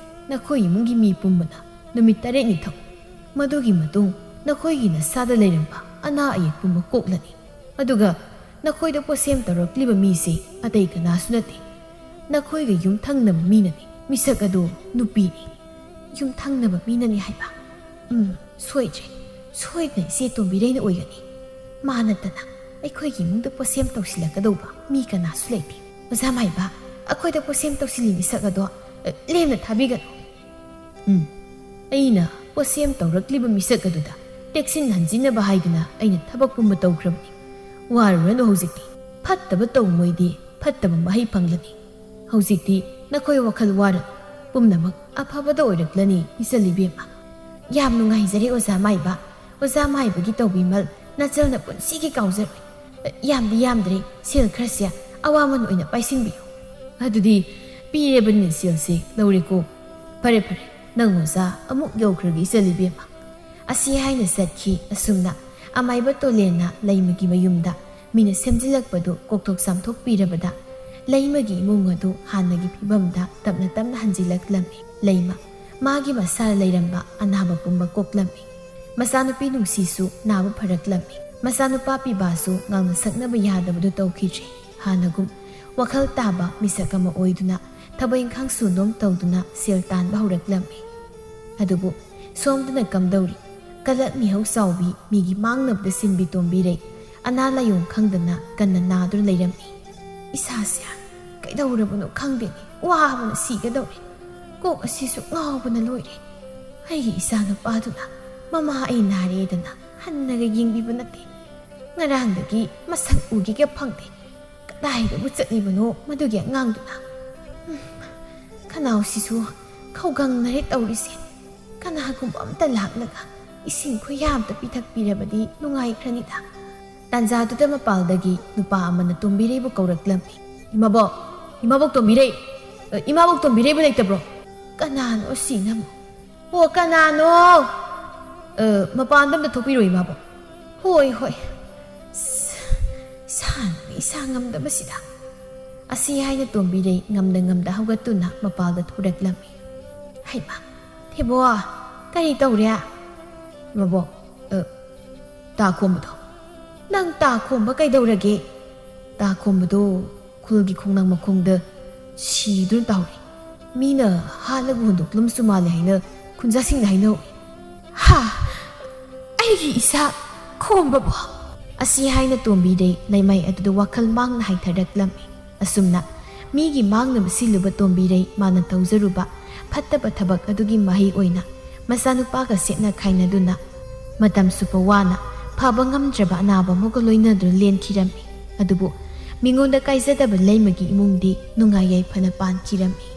ꯅꯈꯣꯏ ꯏꯃꯨꯡꯒꯤ ꯃꯤ ꯄꯨꯝꯕꯅ ꯅꯨꯃꯤꯠ ꯇꯔꯦꯠꯅꯤ ꯊꯛꯎ꯫ ꯃꯗꯨꯒꯤ ꯃꯇꯨꯡ ꯅꯈꯣꯏꯒꯤ ꯅꯁꯥꯗ ꯂꯩꯔꯝꯕ ꯑꯅꯥ ꯑꯌꯦꯛ ꯄꯨꯝꯕ ꯀꯣꯛꯂꯅꯤ꯫ ꯑꯗꯨꯒ ꯅꯈꯣꯏꯗ ꯄꯣꯠꯁꯦꯝ ꯇꯧꯔꯛꯂꯤꯕ ꯃꯤꯁꯤ ꯑꯇꯩ ꯀꯅꯥꯁꯨ ꯅꯠꯇꯦ, ꯅꯈꯣꯏꯒ ꯌꯨꯝꯊꯪꯅꯕ ꯃꯤꯅꯅꯤ꯫ ꯃꯤꯁꯛ ꯑꯗꯨ ꯅꯨꯄꯤꯅꯤ꯫ ꯌꯨꯝꯊꯪꯅꯕ ꯃꯤꯅꯅꯤ ꯍꯥꯏꯕ? ꯎꯝ, ꯁꯣꯏꯗ꯭ꯔꯦ꯫ ꯁꯣꯏꯗꯅ ꯏꯆꯦ ꯇꯣꯝꯕꯤꯔꯩꯅ ꯑꯣꯏꯒꯅꯤ꯫ ꯃꯥ ꯅꯠꯇꯅ ꯑꯩꯈꯣꯏꯒꯤ ꯏꯃꯨꯡꯗ ꯄꯣꯠꯁꯦꯝ ꯇꯧꯁꯤꯜꯂꯛꯀꯗꯧꯕ ꯃꯤ ꯀꯅꯥꯁꯨ ꯂꯩꯇꯦ꯫ ꯑꯣꯖꯥ ꯃꯥꯏꯕ, ꯑꯩꯈꯣꯏꯗ ꯄꯣꯠꯁꯦꯝ ꯇꯧꯁꯤꯜꯂꯤ ꯃꯤꯁꯛ ꯑꯗꯣ, ꯑ, ꯂꯦꯝꯅ ꯊꯥꯕꯤꯒꯅꯨ꯫ ꯎꯝ, ꯑꯩꯅ ꯄꯣꯠꯁꯦꯝ ꯇꯧꯔꯛꯂꯤꯕ ꯃꯤꯁꯛ ꯑꯗꯨꯗ ꯇꯦꯛꯁꯤꯟ ꯍꯟꯖꯤꯟꯅꯕ ꯍꯥꯏꯗꯨꯅ ꯑꯩꯅ ꯊꯕꯛ ꯄꯨꯝꯕ ꯇꯧꯈ꯭ꯔꯕꯅꯤ꯫ ꯋꯥꯔꯨꯔꯅꯨ ꯍꯧꯖꯤꯛꯇꯤ꯫ ꯐꯠꯇꯕ ꯇꯧ ꯃꯣꯏꯗꯤ ꯐꯠꯇꯕ ꯃꯍꯩ ꯐꯪꯂꯅꯤ꯫ ꯍꯧꯖꯤꯛꯇꯤ ꯅꯈꯣꯏ ꯋꯥꯈꯜ ꯋꯥꯔꯅꯨ꯫ ꯄꯨꯝꯅꯃꯛ ꯑꯐꯕꯗ ꯑꯣꯏꯔꯛꯂꯅꯤ, ꯏꯆꯜ ꯏꯕꯦꯝꯃ꯫ ꯌꯥꯝ ꯅꯨꯡꯉꯥꯏꯖꯔꯦ, ꯑꯣꯖꯥ ꯃꯥꯏꯕ꯫ ꯑꯣꯖꯥ ꯃꯥꯏꯕꯒꯤ ꯇꯧꯕꯤꯃꯜ ꯅꯆꯜꯅ ꯄꯨꯟꯁꯤꯒꯤ ꯀꯥꯎꯖꯔꯣꯏ꯫ ꯌꯥꯝꯗꯤ ꯌꯥꯝꯗ꯭ꯔꯦ, ꯁꯦꯜ ꯈꯔꯁꯦ ꯑꯋꯥꯃꯟ ꯑꯣꯏꯅ ꯄꯥꯏꯁꯤꯟꯕꯤꯌꯨ꯫ ꯑꯗꯨꯗꯤ ꯄꯤꯔꯕꯅꯤꯅ ꯁꯦꯜꯁꯦ ꯂꯧꯔꯦꯀꯣ꯫ ꯐꯔꯦ, ꯐꯔꯦ, ꯅꯪ ꯑꯣꯖꯥ ꯑꯃꯨꯛ ꯌꯧꯈ꯭ꯔꯒꯦ, ꯏꯆꯜ ꯏꯕꯦꯝꯃ꯫ ꯑꯁꯤ ꯍꯥꯏꯅ ꯆꯠꯈꯤ꯫ ꯑꯁꯨꯝꯅ ꯑꯃꯥꯏꯕ ꯇꯣꯂꯦꯟꯅ ꯂꯩꯃꯒꯤ ꯃꯌꯨꯝꯗ ꯃꯤꯅ ꯁꯦꯝꯖꯤꯜꯂꯛꯄꯗꯨ ꯀꯣꯛꯊꯣꯛ ꯆꯥꯝꯊꯣꯛꯄꯤꯔꯕꯗ ꯂꯩꯃꯒꯤ ꯏꯃꯨꯡ ꯑꯗꯨ ꯍꯥꯟꯅꯒꯤ ꯐꯤꯕꯝꯗ ꯇꯞꯅ ꯇꯞꯅ ꯍꯟꯖꯤꯜꯂꯛꯂꯝꯃꯤ꯫ ꯂꯩꯃ ꯃꯥꯒꯤ ꯃꯁꯥꯗ ꯂꯩꯔꯝꯕ ꯑꯅꯥꯕ ꯄꯨꯝꯕ ꯀꯣꯛꯂꯝꯃꯤ꯫ ꯃꯆꯥꯅꯨꯄꯤ ꯅꯨꯡꯁꯤꯁꯨ ꯅꯥꯕ ꯐꯔꯛꯂꯝꯃꯤ꯫ ꯃꯆꯥꯅꯨꯄꯥ ꯄꯤꯕꯥꯁꯨ ꯉꯥꯡꯅ ꯁꯛꯅꯕ ꯌꯥꯗꯕꯗꯨ ꯇꯧꯈꯤꯗ꯭ꯔꯦ꯫ ꯍꯥꯟꯅꯒꯨꯝ ꯋꯥꯈꯜ ꯇꯥꯕ ꯃꯤꯁꯛ ꯑꯃ ꯑꯣꯏꯗꯨꯅ ꯊꯕꯛ ꯏꯪꯈꯥꯡ ꯁꯨꯅꯣꯝ ꯇꯧꯗꯨꯅ ꯁꯦꯜ ꯇꯥꯟꯕ ꯍꯧꯔꯛꯂꯝꯃꯤ꯫ ꯑꯗꯨꯕꯨ ꯁꯣꯝꯗꯅ ꯀꯝꯗꯧꯔꯤ? ꯀꯂꯛ ꯃꯤꯍꯧ ꯆꯥꯎꯕꯤ, ꯃꯤꯒꯤ ꯃꯥꯡꯅꯕꯗ ꯁꯤꯟꯕꯤ ꯇꯣꯝꯕꯤꯔꯩ ꯑꯅꯥ ꯂꯥꯏꯌꯣꯡ ꯈꯪꯗꯅ ꯀꯟꯅ ꯅꯥꯗꯨꯅ ꯂꯩꯔꯝꯃꯤ꯫ "ꯏꯁꯥꯁꯦ ꯀꯩꯗꯧꯔꯕꯅꯣ ꯈꯪꯗꯦꯅꯦ, ꯋꯥꯕꯅ ꯁꯤꯒꯗꯧꯔꯦ꯫ ꯀꯣꯛ ꯑꯁꯤꯁꯨ ꯉꯥꯎꯕꯅ ꯂꯣꯏꯔꯦ꯫ ꯑꯩꯒꯤ ꯏꯆꯥꯅꯨꯄꯥꯗꯨꯅ ꯃꯃꯥ ꯑꯩ ꯅꯥꯔꯦꯗꯅ ꯍꯟꯅꯒ ꯌꯦꯡꯕꯤꯕ ꯅꯠꯇꯦ꯫ ꯉꯔꯥꯡꯗꯒꯤ ꯃꯁꯛ ꯎꯒꯦꯒ ꯐꯪꯗꯦ꯫ ꯀꯗꯥꯏꯗꯕꯨ ꯆꯠꯂꯤꯕꯅꯣ ꯃꯗꯨꯒꯤ ꯑꯉꯥꯡꯗꯨꯅ? ꯎꯝ, ꯈꯅꯥꯎꯁꯤꯁꯨ ꯈꯧꯒꯪꯅꯔꯦ ꯇꯧꯔꯤꯁꯦ꯫ ꯀꯅꯥꯒꯨꯝꯕ ꯑꯝꯇ ꯂꯥꯛꯂꯒ ꯏꯁꯤꯡ ꯈꯨꯌꯥ ꯑꯝꯇ ꯄꯤꯊꯛꯄꯤꯔꯕꯗꯤ ꯅꯨꯡꯉꯥꯏꯈ꯭ꯔꯅꯤꯗ꯫" ꯇꯥꯟꯖꯥꯗꯨꯗ ꯃꯄꯥꯜꯗꯒꯤ ꯅꯨꯄꯥ ꯑꯃꯅ ꯇꯣꯝꯕꯤꯔꯩꯕꯨ ꯀꯧꯔꯛꯂꯝꯃꯤ꯫ "ꯏꯃꯥꯕꯣꯛ, ꯏꯃꯥꯕꯣꯛ ꯇꯣꯝꯕꯤꯔꯩ, ꯑ, ꯏꯃꯥꯕꯣꯛ ꯇꯣꯝꯕꯤꯔꯩꯕꯨ ꯂꯩꯇꯕ꯭ꯔꯣ?" "ꯀꯅꯥꯅꯣ ꯑꯁꯤꯅ ꯑꯃꯨꯛ? ꯑꯣ, ꯀꯅꯥꯅꯣ? ꯑ, ꯃꯄꯥꯟꯗ ꯑꯝꯇ ꯊꯣꯛꯄꯤꯔꯣ, ꯏꯃꯥꯕꯣꯛ꯫" "ꯍꯣꯏ, ꯍꯣꯏ꯫ ꯁ-, ꯏꯁꯥꯅ ꯏꯁꯥ ꯉꯝꯗꯕꯁꯤꯗ꯫" ꯑꯁꯤ ꯍꯥꯏꯅ ꯇꯣꯝꯕꯤꯔꯩ ꯉꯝꯗ ꯉꯝꯗ ꯍꯧꯒꯠꯇꯨꯅ ꯃꯄꯥꯜꯗ ꯊꯣꯔꯛꯂꯝꯃꯤ꯫ "ꯍꯩꯃꯥ, ꯊꯦꯕꯣ, ꯀꯔꯤ ꯇꯧꯔꯦ?" "ꯏꯃꯥꯕꯣꯛ, ꯑ, ꯇꯥ ꯈꯣꯝꯕꯗꯣ꯫" "ꯅꯪ ꯇꯥ ꯈꯣꯝꯕ ꯀꯩꯗꯧꯔꯒꯦ?" "ꯇꯥ ꯈꯣꯝꯕꯗꯣ ꯈꯨꯜꯒꯤ ꯈꯣꯡꯅꯥꯡ ꯃꯈꯣꯡꯗ ꯁꯤꯗꯨꯅ ꯇꯥꯍꯧꯔꯦ꯫ ꯃꯤꯅ ꯍꯥꯠꯂꯒ ꯍꯨꯟꯗꯣꯛꯂꯝꯕꯁꯨ ꯃꯥꯜꯂꯦ ꯍꯥꯏꯅ ꯈꯨꯟꯖꯥꯁꯤꯡꯅ ꯍꯥꯏꯅꯍꯧꯏ꯫" "ꯍꯥ? ꯑꯩꯒꯤ ꯏꯁꯥ ꯈꯣꯝꯕꯕꯨ?" ꯑꯁꯤ ꯍꯥꯏꯅ ꯇꯣꯝꯕꯤꯔꯩ ꯂꯩꯃꯥꯏ ꯑꯗꯨꯗ ꯋꯥꯈꯜ ꯃꯥꯡꯅ ꯍꯥꯏꯊꯔꯛꯂꯝꯃꯤ꯫ ꯑꯁꯨꯝꯅ ꯃꯤꯒꯤ ꯃꯥꯡꯅꯕ ꯁꯤꯜꯂꯨꯕ ꯇꯣꯝꯕꯤꯔꯩ ꯃꯥꯅ ꯇꯧꯖꯔꯨꯕ ꯐꯠꯇꯕ ꯊꯕꯛ ꯑꯗꯨꯒꯤ ꯃꯍꯩ ꯑꯣꯏꯅ ꯃꯆꯥꯅꯨꯄꯥꯒ ꯁꯦꯠꯅ ꯈꯥꯏꯅꯗꯨꯅ ꯃꯇꯝ ꯆꯨꯞꯄ ꯋꯥꯅ ꯐꯕ ꯉꯝꯗ꯭ꯔꯕ ꯑꯅꯥꯕ ꯑꯃꯒ ꯂꯣꯏꯅꯗꯨꯅ ꯂꯦꯟꯈꯤꯔꯝꯃꯤ꯫ ꯑꯗꯨꯕꯨ ꯃꯤꯉꯣꯟꯗ ꯀꯥꯏꯖꯗꯕ ꯂꯩꯃꯒꯤ ꯏꯃꯨꯡꯗꯤ ꯅꯨꯡꯉꯥꯏ ꯌꯥꯏꯐꯅ ꯄꯥꯟꯈꯤꯔꯝꯃꯤ꯫